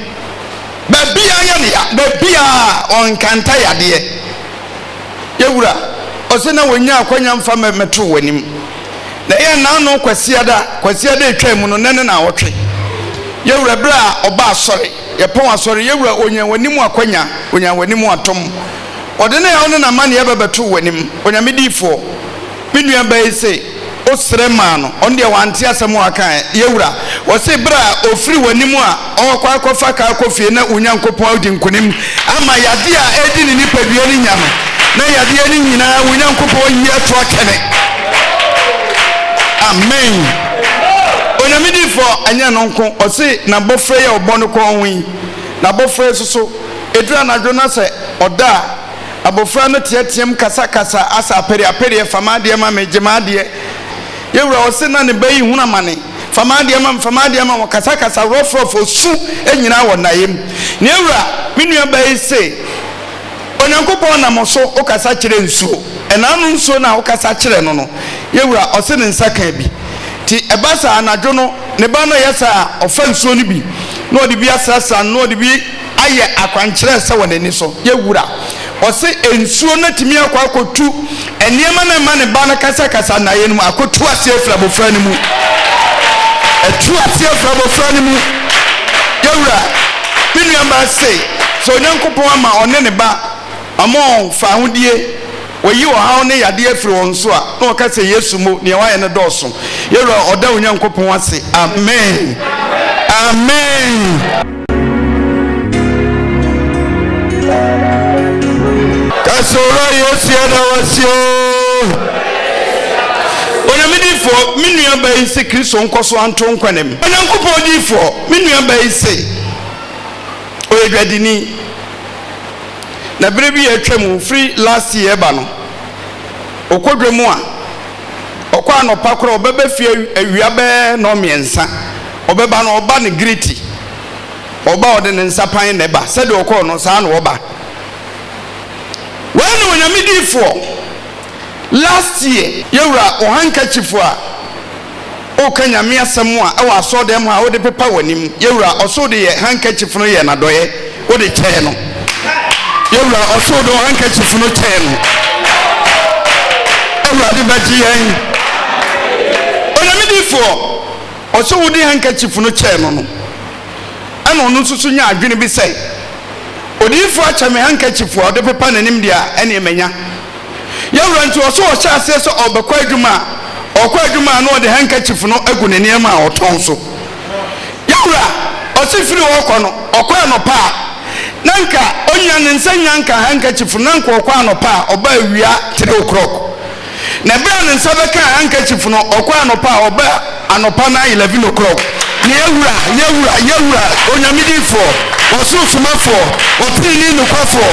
baabiara yɛ no ya, baabiara ɔnkanta yadeɛ. Yɛwura, ɔse na wɔnya akwanya mfa mɛto w'anim. Na ɛyɛ nnaano Kwasiada, Kwasiada ɛtwaa mu no, nɛ ne naawɔtwe. Yɛwura, berɛ a ɔba asɔre, yɛpɔn asɔre, yɛwura ɔnya w'anim akwanya, ɔnya w'anim atom. Ɔde ne haw ne n'amanneɛ ba bɛtoo w'anim, Onyame diyifoɔ. Me nua baa yi se, wo srɛ maa no, ɔno deɛ wante asɛm a wokaeɛ. Yɛwura, ɔse berɛ a ɔfiri w'anim a ɔrekɔ akɔfa kaa kɔ fie na wo Nyankopɔn adi nkonim ama yadeɛ a ɛredi ne nipadua no nya no, na yadeɛ no nyinaa wo Nyankopɔn ayi ato atwene. Amen. Onyame diyifoɔ, ɛnyɛ ɛno nko, ɔse n'abɔfra yi a ɔbɔ no kɔn ho yi, n'abɔfra yi nso so, Ɛduru anadwo na sɛ ɔda a, abɔfra no teateam kasakasa asa apereapereɛ, Fa m'adeɛ ma me, gye m'adeɛ. Yɛn wura ɔse na ne ba yi hunu amane, Fa m'adeɛ ma me, fa m'adeɛ ma me, ɔkasakasa rɔfrɔf, ɔsu nyinaa wɔ nnaeɛ mu. Ne wura, me nua ba yi se, Onyankopɔn nam wo so wokasa kyerɛ nsuo. Ɛnaano nsuo no a wokasa kyerɛ no no, yɛn wura ɔse ne nsa kaa bi. Nti ɛba saa anadwo no, ne ba no yɛ saa a, ɔfa nsuo no bi na ɔde bi asrasra no na ɔde bi ayɛ akwankyerɛ sɛ wɔ n'ani so yɛ wura. Ɔse nsuo no atumi akɔ akɔtu nneɛma no ɛma ne ba no kasakasa nnaeɛ no mu akɔtu aseɛ afiri abɔfra no mu. Atu aseɛ afiri abɔfra no mu. Yɛ wura, me nuabaa se sɛ Onyankopɔn ama ɔne ne ba ama wɔn fahodie, Wɔyi ɔhaw ne yadeɛ firi wɔn so a, na wɔka sɛ, Yesu mo, deɛ wayɛ no dɔɔso. Yɛn Wura, ɔda Onyankopɔn ase. Amen. Amen. Ka sɛ, Owura Yesu, yɛda wo ase o. Onyame difoɔ, me nua baa yi se Kristo nkɔ so anto nkwa nem. Onyankopɔn difoɔ, me nua baa yi se ɔyɛ dwadini. Na berɛ bi a atwa mu firi last year ɛba no, ɔkɔ dwa mu a, ɔkɔ anɔpa koraa ɔbɛba fie awia bɛyɛ nnɔnmiɛnsa. Ɔbɛba no ɔba no giriti. Ɔba ɔde ne nsa pan na ɛba. Sɛdeɛ ɔkɔɔ no saa na ɔba. Wei ne Onyame diifoɔ last year. Yɛwura wo handkerchief a Woka Nyame asɛm a ɛwɔ asɔɔdɛm hɔ a wode pepa w'anim. Yɛwura ɔse wode yɛ handkerchief no yɛ n'adɔeɛ wode kyɛɛ no. Yɛwura ɔse wode wo handkerchief no kyɛɛ no. Awurade bɛgye yɛn. Onyame difoɔ ɔse wode handkerchief no kyɛɛ no no ɛna ɔno nso so nya adwene bi sɛ odiyifoɔ akyɛ me handkerchief a ɔde pepa n'anim deɛ a ɛneɛ manya. Yɛn Wura nti, ɔsɛ ɔhyɛ aseɛ sɛ ɔrebɛkɔ adwuma a, ɔkɔ adwuma a na ɔde handkerchief no agu ne nneɛma a ɔtɔn so. Yɛn Wura, ɔse firi hɔ kɔ no, ɔkɔ anɔpa a, na nka ɔnya ne nsa nya nka handkerchief no, na nka ɔkɔ anɔpa a, ɔba awia 3 o'clock. Na ɛberɛ a ne nsa bɛkaa handkerchief no, ɔkɔ anɔpa a, ɔba anɔpa no 11 o'clock. Ne yɛ Wura, yɛ Wura, yɛ Wura, Onyame difoɔ, Ɔsoro Somafoɔ, Ɔtenenee nokwafoɔ.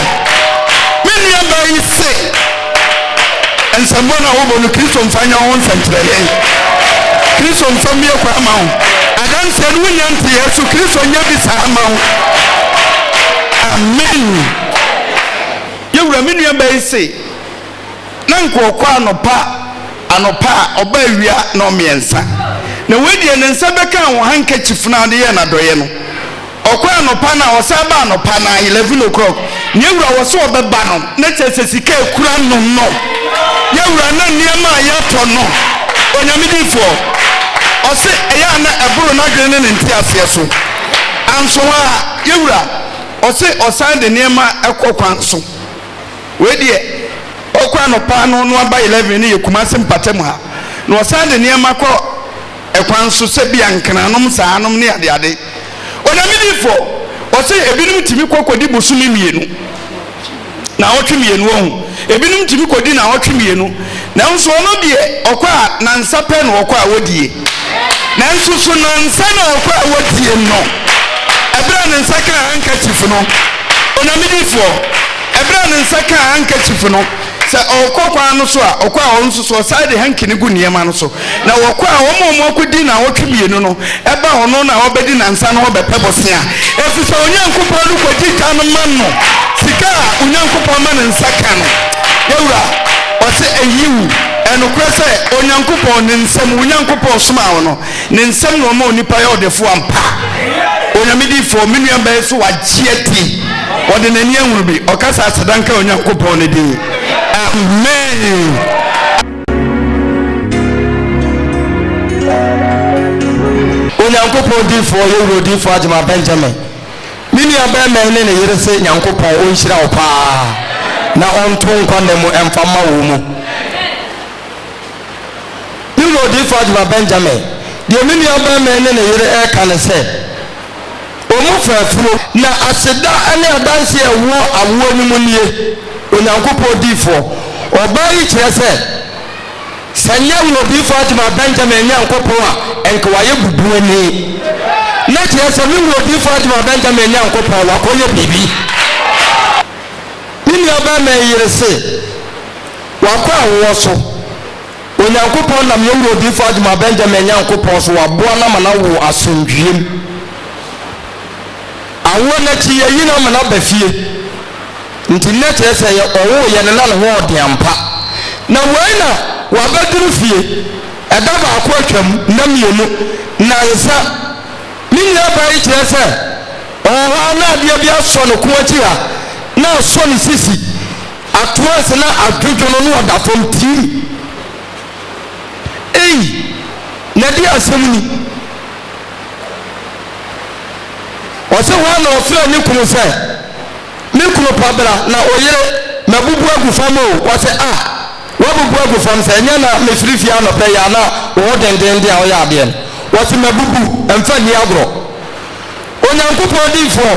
Me nua baa yi se, Nsɛmbɔ no a wobɔ no, Kristo mfa nyɛ wo ho nsɛnkyerɛnne. Kristo mfa mmue kwan mma wo. Adanseɛ no wonya nteeɛ so, Kristo nyɛ bi saa mma wo. Amen. Yɛ Wura, me nua baa yi se, Na nka ɔkɔ anɔpa anɔpa a, ɔba awia nnɔnmiɛnsa. Na wei deɛ ne nsa bɛkaa wo handkerchief no a wode yɛɛ no adɔeɛ no. Ɔkɔ anɔpa no a, ɔsan ba anɔpa no a, 11 o'clock. Nea wura wɔ sɛ ɔbɛba no, na kyerɛ sɛ sika a ɛkura no no. Yɛ wura, na nneɛma a yɛatɔ no. Onyame difoɔ, Ɔse ɛyɛ a na ɛboro n'adwene ne ne nteaseɛ so. Anso hɔ a, yɛwura, ɔse ɔsan de nneɛma kɔ kwan so. Wei deɛ, ɔkɔ anɔpa no na waba 11 no yɛ Kumasi mpatamu ha. Na ɔsan de nneɛma kɔ ɛkwan so sɛ bia nkranom saa nom ne adeade. Onyame difoɔ, ɔse ebinom tumi kɔ kɔdi bosome mmienu. Naawɔtwe mmienu wahu. Ebinom tumi kɔdi naawɔtwe mmienu, nanso ɔno deɛ ɔkɔ a nansa pɛ na ɔkɔ a wɔdie. Nanso so nansa na ɔkɔ a wɔdie no, ɛberɛ a ne nsa kaa handkerchief no, Onyame difoɔ, ɛberɛ a ne nsa kaa handkerchief no, sɛ ɔrekɔ kwan no so a, ɔkɔ a ɔno nso so ɔsan de hanky no gu nneɛma no so. Na wɔkɔ a, wɔn a wɔakɔdi nnawɔtwe mmienu no ba ɔno na ɔbɛdi nnansa no hɔ bɛpɛ bosea, ɛfiri sɛ Onyankopɔn no kɔgye gya no ma no, sika a Onyankopɔn ma ne nsa ka no. Yɛwura, ɔse, Yiw, ɛyɛ nokorɛ sɛ Onyankopɔn, ne nsam, wo Nyankopɔn somaa wo no, Ne nsam na ɔma onipa yɛ ɔdefoɔ ampa. Onyame difoɔ, me nua bɛyɛ so wagye adi. Ɔde n'ani ahunu bi. Ɔka sɛ aseda nka Onyankopɔn ne din. Amen. Onyankopɔn difoɔ yɛ wura odifoɔ Agyemang Benjamin. Me nua bɛɛma yi ne ne yere se Nyankopɔn ɔnhyira wo paa na ɔnto nkwa nna mu ɛmfa mma wo mu. Me wura Odiyifoɔ Adwuma Benjamin, deɛ me nuabarima yi ne ne yere reka ne sɛ, wɔn fa afuro. Na aseda ne adanseɛ a ɛwɔ awoɔ no mu nie, Onyankopɔn odiyifoɔ, ɔbaa yi kyerɛ sɛ, sɛ nyɛ wo Odiyifoɔ Adwuma Benjamin Nyankopɔn a, nka wayɛ bubuani. Na kyerɛ sɛ, me wura Odiyifoɔ Adwuma Benjamin Nyankopɔn, wakɔyɛ biribi. Me nuabarima yi yere se, Wakɔ awoɔ so. Onyankopɔn nam yɛn wura odiyifoɔ Agyemang Benjamin Nyankopɔn so waboa no ama no awo asomdwoeɛ mu. Awoɔ no akyi yɛyi no ama no aba fie. Nti nnɛ kyerɛ sɛ yɛ ɔwoeɛ no na ne ho ɔden ampa. Na wei na wabɛduru fie. Ɛda baako atwam, nna mmienu, nnansa. Me nuabaa yi kyerɛ sɛ ɔwɔ hɔ ara na adeɛ bi asɔ ne kɔn akyi ha na asɔ ne sisi. Atoa ase na adwodwo no na ɔda fam tirim. Ei, na ɛdeɛn asɛm ni? Ɔse hɔ a na ɔfrɛ ne kunu sɛ, Me kunu pa bra na oyere mabubu agu fam o. Ɔse ah, woabubu agu fam sɛ ɛnyɛ na mefiri fie anɔpa yi a na wo ho dendenden a woyɛ adeɛ no. Ɔse mabubu, mfa nni agorɔ. Onyankopɔn diyifoɔ,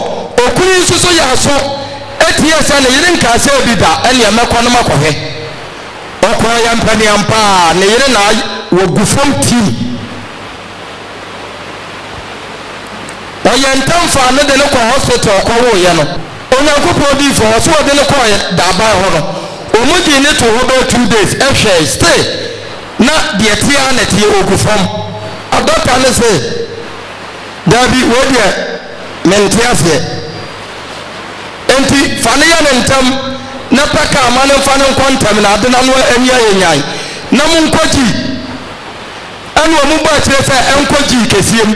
okunu yi nso so yɛ aso tiee sɛ ne yere nkaa sɛ bi da, ɛnneɛ mɛkɔ na makɔhwɛ. Ɔkɔeɛ mpaneampa ara, ne yere na wagu fam tim. Ɔyɛɛ ntɛm faa no de no kɔɔ hospital kɔwoeɛ no. Onyankopɔn diyifoɔ, ɔse wɔde no kɔɔ Daban hɔ no, wɔn gyee no too hɔ bɛyɛ two days, hwɛe, still na deɛ ɛteɛ ara na ɛteɛ, ɔgu fam. Doctor no se, Dabi, wei deɛ mente aseɛ. Enti fa no yɛ no ntɛm na pɛ kaa ma no mfa no nkɔ ntɛm na ade no ano ani ayɛ nyan na monkɔ gyii. Ɛna wɔn bɔ akyire sɛ ɛnkɔ gyii kɛseɛ mu.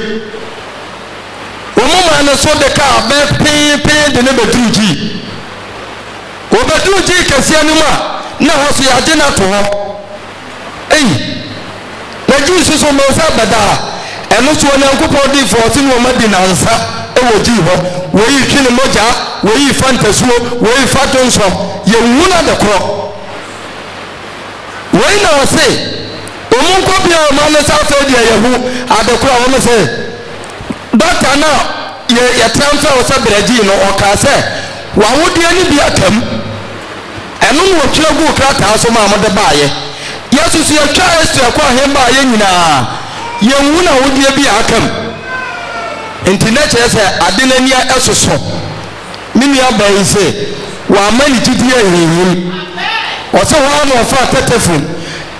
Wɔn maa no so de kaa bɛ pee pee de no bɛduru gyii. Wɔbɛduru gyii kɛseɛ no mu a na hɔ so yɛagye no ato hɔ. Ei! Na Jew so so mensa bɛda ha. Ɛno so Onyankopɔn difoɔ ɔse ne wɔn adi nansa wɔ Jew hɔ. Wei retwe ne mogya, wei refa ntasuo, wei refa dwonsɔ. Yɛnhunu ade korɔ. Wei na ɔse wɔn nkɔ bia wɔn ano sɛ afei deɛ yɛhu ade korɔ. Wɔn se dɔkta no a yɛ yɛtransfer wo sɛ brɛ Jew no ɔkaa sɛ wawodeɛ no bi aka mu. Ɛno na wɔtwerɛ guu krataa so maa mode baeɛ. Yɛsusu yɛtwaa Esra kɔɔ he baeɛ nyinaa, yɛnhunu awodeɛ bi a aka mu. Nti na kyerɛ sɛ ade no ani soso. Me nuabaa yi se wamma ne gyidie anhinhim. Ɔse hɔ ara na ɔfaa tɛtɛfon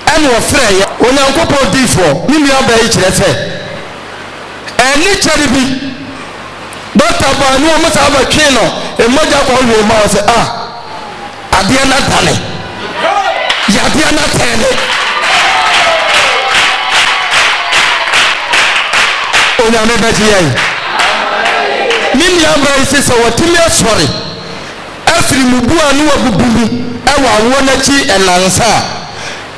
ɛna ɔfrɛeɛ. Onyankopɔn difoɔ, me nuabaa yi kyerɛ sɛ ɛnne kyɛre bi Dɔkta baa ne wɔn saa bɛtwee no mmogya kɔ hwee ma ɔsɛ ah adeɛ no adane yadeɛ no atɛne Onyame bɛgye yɛn. Me nua baa yi se sɛ watumi asɔre afiri mubu a ne wabubu mu ɛwɔ awoɔ no akyi nnansa a,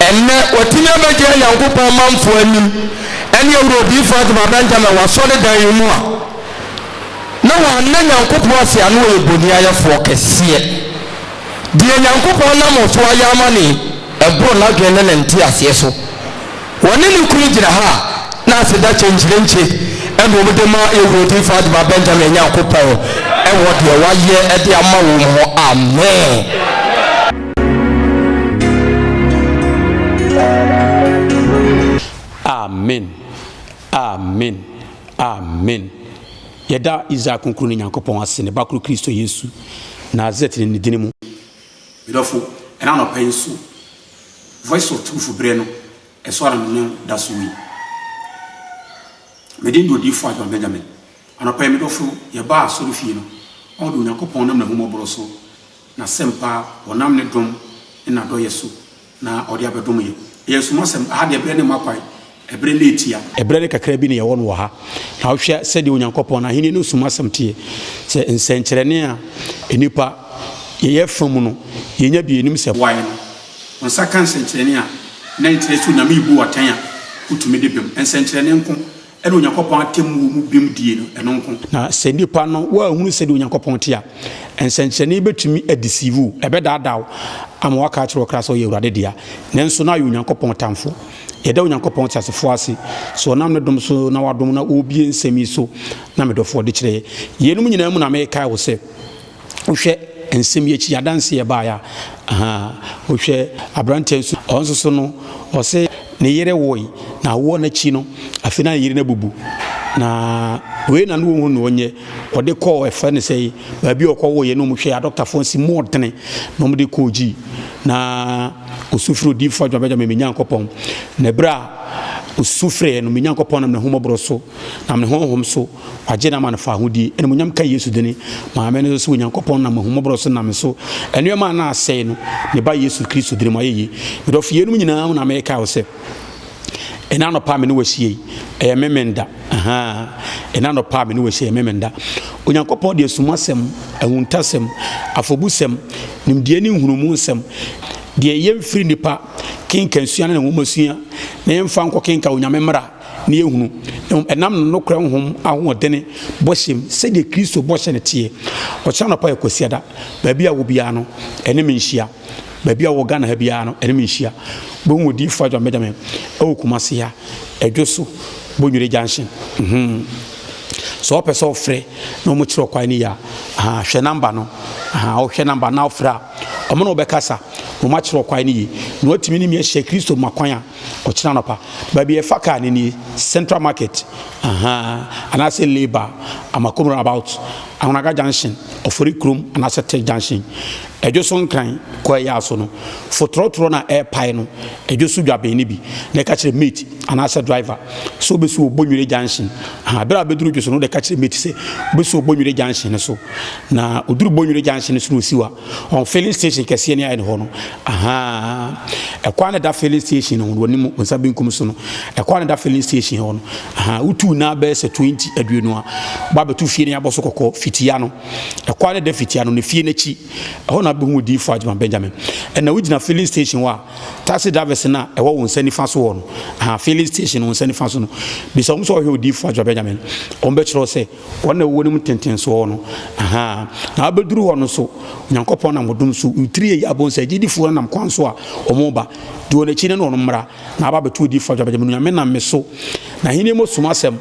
ɛnnɛ watumi abɛgyina Nyankopɔn manfoɔ anim. Ɛne Awura Odiyifoɔ Adoma Benjamin wɔ asɔredan yi mu a, na wanna Nyankopɔn ase a na ɔyɛ boniayɛfoɔ kɛseɛ. Deɛ Nyankopɔn nam so ayɛ ama no yi, ɛboro n'adwene ne ne nteaseɛ so. Wɔne ne kunu gyina ha a, na aseda kyenkyerenkye na wɔde ma yɛn Wura Odiyifoɔ Adoma Benjamin Nyankopɔn wɔ deɛ wayɛ de ama wɔn ho. Amen. Amen Amen Amen Yɛda Israel Kronkronni Nyankopɔn ase, ne Ba koro Kristo Yesu, Nasaret ne ne dini mu. Me dɔfo, ɛna anɔpa yi nso, Voice of Truth berɛ no, ɛso ara na me ne wo da so yi. Me din de Odiyifoɔ Adwoa Benjamin. Anɔpa yi, me dɔfo, yɛbaa asɔrefie no, ɔde Onyankopɔn nam n'ahummɔborɔ so, n'asɛmpa, ɔnam ne dom ne n'adɔeɛ so, na ɔde abɛdom yɛn. Ɛyɛ asumasɛm, ɛha deɛ ɛberɛ no mma kwan, ɛberɛ no retia. Ɛberɛ no kakra bi na yɛwɔ no wɔ ha. Na wohwɛ sɛdeɛ Onyankopɔn Ahennie no sumasɛm teɛ, sɛ nsɛnkyerɛnne a nnipa yɛyɛ fa mu no, yɛnya bi, yɛnim sɛ. Wae no, wo nsa ka nsɛnkyerɛnne a, na ɛnkyerɛ sɛ Onyame rebu wo atɛn a, wotumi de bem. Nsɛnkyerɛnne nko Ɛna Onyankopɔn atemmuo mu bem die no, ɛno nko. Na sɛ nnipa no woanhunu sɛdeɛ Onyankopɔn te a, nsɛnkyerɛnne yi bɛtumi adeceive wo, ɛbɛdaadaa wo ama woaka akyerɛ wo kra sɛ ɔyɛ Awurade dea, nanso na ayɛ Onyankopɔn tamfo. Yɛda Onyankopɔn teasefoɔ ase sɛ ɔnam ne dom so na wadom na ɔrebue nsɛm yi so na me dɔfoɔ de kyerɛ yɛn. Yeinom nyinaa mu na merekae wo sɛ, Wohwɛ nsɛm yi akyi adanse a ɛbaeɛ a, ahaa, wohwɛ aberanteɛ nso, ɔno nso so no, ɔse ne yere woe, na awoɔ no akyi no, afei na ne yere no abubu. Na wei na ne wɔhu no ɔnyɛ, ɔde kɔɔ ɛfɛ ne sɛ baabi a ɔkɔwoeɛ no wɔhwɛ adɔktafoɔ nsi mu ɔdene na wɔde kɔɔ gyi. Na ɔsu frɛ odiyifoɔ Adwuma Benjamin me Nyankopɔn. Na ɛberɛ a ɔsu frɛɛ no, me Nyankopɔn nam n'ahummɔborɔ so, nam ne honhom so, Wagye no ama no fawohodie. Animuonyam ka Yesu dini. Maame no nso sɛ Onyankopɔn nam ahummɔborɔ so nam so nneɛma a na asɛe no, ne ba Yesu Kristo dini mu ayɛ yie. Me dɔfo, yeinom nyinaa mu na merekae wo sɛ, ɛna anɔpa a me ne wo ahyia yi, ɛyɛ Memenda. Ahaa, ɛna anɔpa a me ne wo ahyia ɛyɛ Memenda. Onyankopɔn de asumasɛm, ahuntasɛm, afɔbusɛm, nimdeɛ ne nhunumu nsɛm, deɛ yɛmfiri nnipa kenkansua ne ne nwomasua, na yɛmfa nkɔ kenka Onyame mmara, na yɛhunu, na mmom ɛnam ne nokorɛ Honhom ahoɔdene bɔhyɛ mu, sɛdeɛ Kristo bɔhyɛ no teɛ. Ɔkyena anɔpa yɛ Kwasiada. Baabi a wɔ biara no, ɛne me nhyia. Baabi a wɔ Ghana ha biara no, ɛne me nhyia. Wobɛhu Odiyifoɔ Adwoa Benjamin ɛwɔ Kumasi ha, Adwo so, Bonwire Junction. Mm-hmm. Sɛ wɔpɛ sɛ wɔfrɛ na wɔkyerɛ ɔkwan no yie a, aha, hwɛ namba no. Aha, wohwɛ namba na wofrɛ a, wɔn na wɔbɛkasa na wɔakyerɛ ɔkwan no yie. Na wɔatumi ne me ahyia Kristo ma kwan a Ɔkyena anɔpa, baabi a yɛfa kaa no nie, Central Market, ahaa, anaasɛ Labour, Amakom roundabout, Ahonaga Junction, Ofori Kurom anaasɛ Tech Junction. Ɛdwo so Nkran kɔ ɛyɛ aso no, fo trɔtrɔ no a ɛrepae no, ɛdwo so dwabɛn no bi, na ɛka kyerɛ mate anaasɛ driver sɛ wobɛsi wɔ Bonwire Junction. Ahaa, berɛ a wobɛduru dwo so no, wode ka kyerɛ mate sɛ wobɛsi wɔ Bonwire Junction no so. Na ɔduru Bonwire Junction no so na ɔsi hɔ a, Ɔn filling station kɛseɛ no ayɛ ne hɔ no ahaa ɛkwan na ɛda filling station no ho no wɔnim nsa benkum so no ɛkwan na ɛda filling station hɔ no ahaa wotu na bɛyɛ sɛ 20 aduonu a ba bɛto fie no abɔ so kɔkɔ fitia no ɛkwan na ɛda fitia no ne fie n'akyi ɛhɔ na bɛhu odiifo Agyeman Benjamin ɛna wogyina filling station hɔ a taxi drivers no a ɛwɔ wo nsa nifa so hɔ no ahaa filling station wo nsa nifa so no bisa wɔn sɛ ɔhwɛ odiifo Agyeman Benjamin wɔn bɛkyerɛ sɛ Wɔn na wɔwɔ ne mu ntentensoɔ no. Ahaa. Na wabɛduru hɔ no nso, Onyankopɔn nam ɔdom so, ntiri yɛ abom sɛ agyidifoɔ no nam kwan so a wɔreba. Di wɔn akyi na ne wɔn mmra, na aba abɛto odiyifoɔ adwabɛgya mu. Onyame nam me so, n'ahennie mu som asɛm,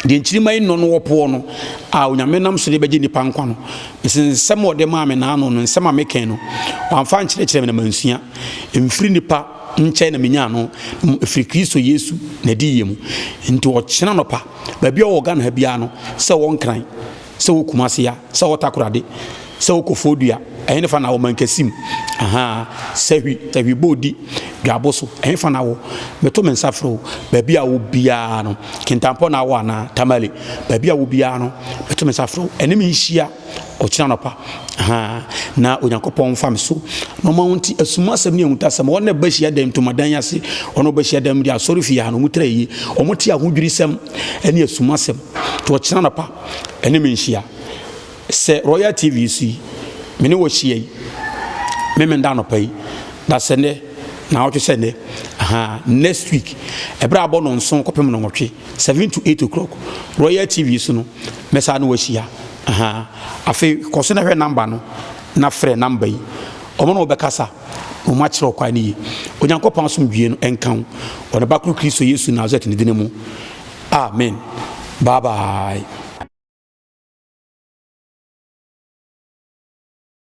deɛ nkyirimma yi nnɔ no wɔpoɔ no, a Onyame nam so de bɛgye nnipa nkwa no. Mese nsɛm a ɔde maa me naano no, nsɛm a mekɛn no, wamfa ankyerɛkyerɛ me na mansua. Mfiri nnipa nkyɛn na menyaa no, mmom ɛfiri Kristo Yesu n'adiyie mu. Nti ɔkyena anɔpa, Baabi a ɔwɔ Ghana ha biara no, sɛ ɔwɔ Nkran, sɛ ɔwɔ Kumasi ha, sɛ ɔwɔ Takoradi, sɛ ɔwɔ Koforidua, ɛhefa na wɔ Mankasim, ahaa, Sahwi, Sahwi Bodi, Dwabo so, ɛhefa na wɔ? Meto me nsa frɛ wo, baabi a wɔ biara no, Kintampo na wɔ anaa Tamale, baabi a wɔ biara no, meto me nsa frɛ wo, ɛne me nhyia. Ɔkyena anɔpa, ahaa, na Onyankopɔn mfa me so na ɔma wo nte asumasɛm ne ahutasɛm. Wɔn na ɛba hyiadan ntomadan yi ase, wɔn na wɔba hyiadan mu de asɔre fie ha no, wɔn tra yie. Wɔn te ahodwirisɛm ne asumasɛm. Nti ɔkyena anɔpa, ɛne me nhyia. Sɛ Royal TV so yi, me ne wɔ hyia yi, me menda anɔpa yi, da sɛ nnɛ, naawɔtwe sɛ nnɛ. Ahaa, next week, ɛberɛ a abɔ nnɔnson kɔpem nnɔnwɔtwe, 7 to 8 o'clock, Royal TV so no, mɛsan ne wo ahyia. Ahaa, afei kɔ so na hwɛ number no, na frɛ number yi. Wɔn ne wo bɛkasa, na wɔn akyerɛ wo kwan no yie. Onyankopɔn asomdwie no nka wo, wɔ Ne Ba koro Kristo Yesu Nasaret ne dini mu. Amen. Bye bye.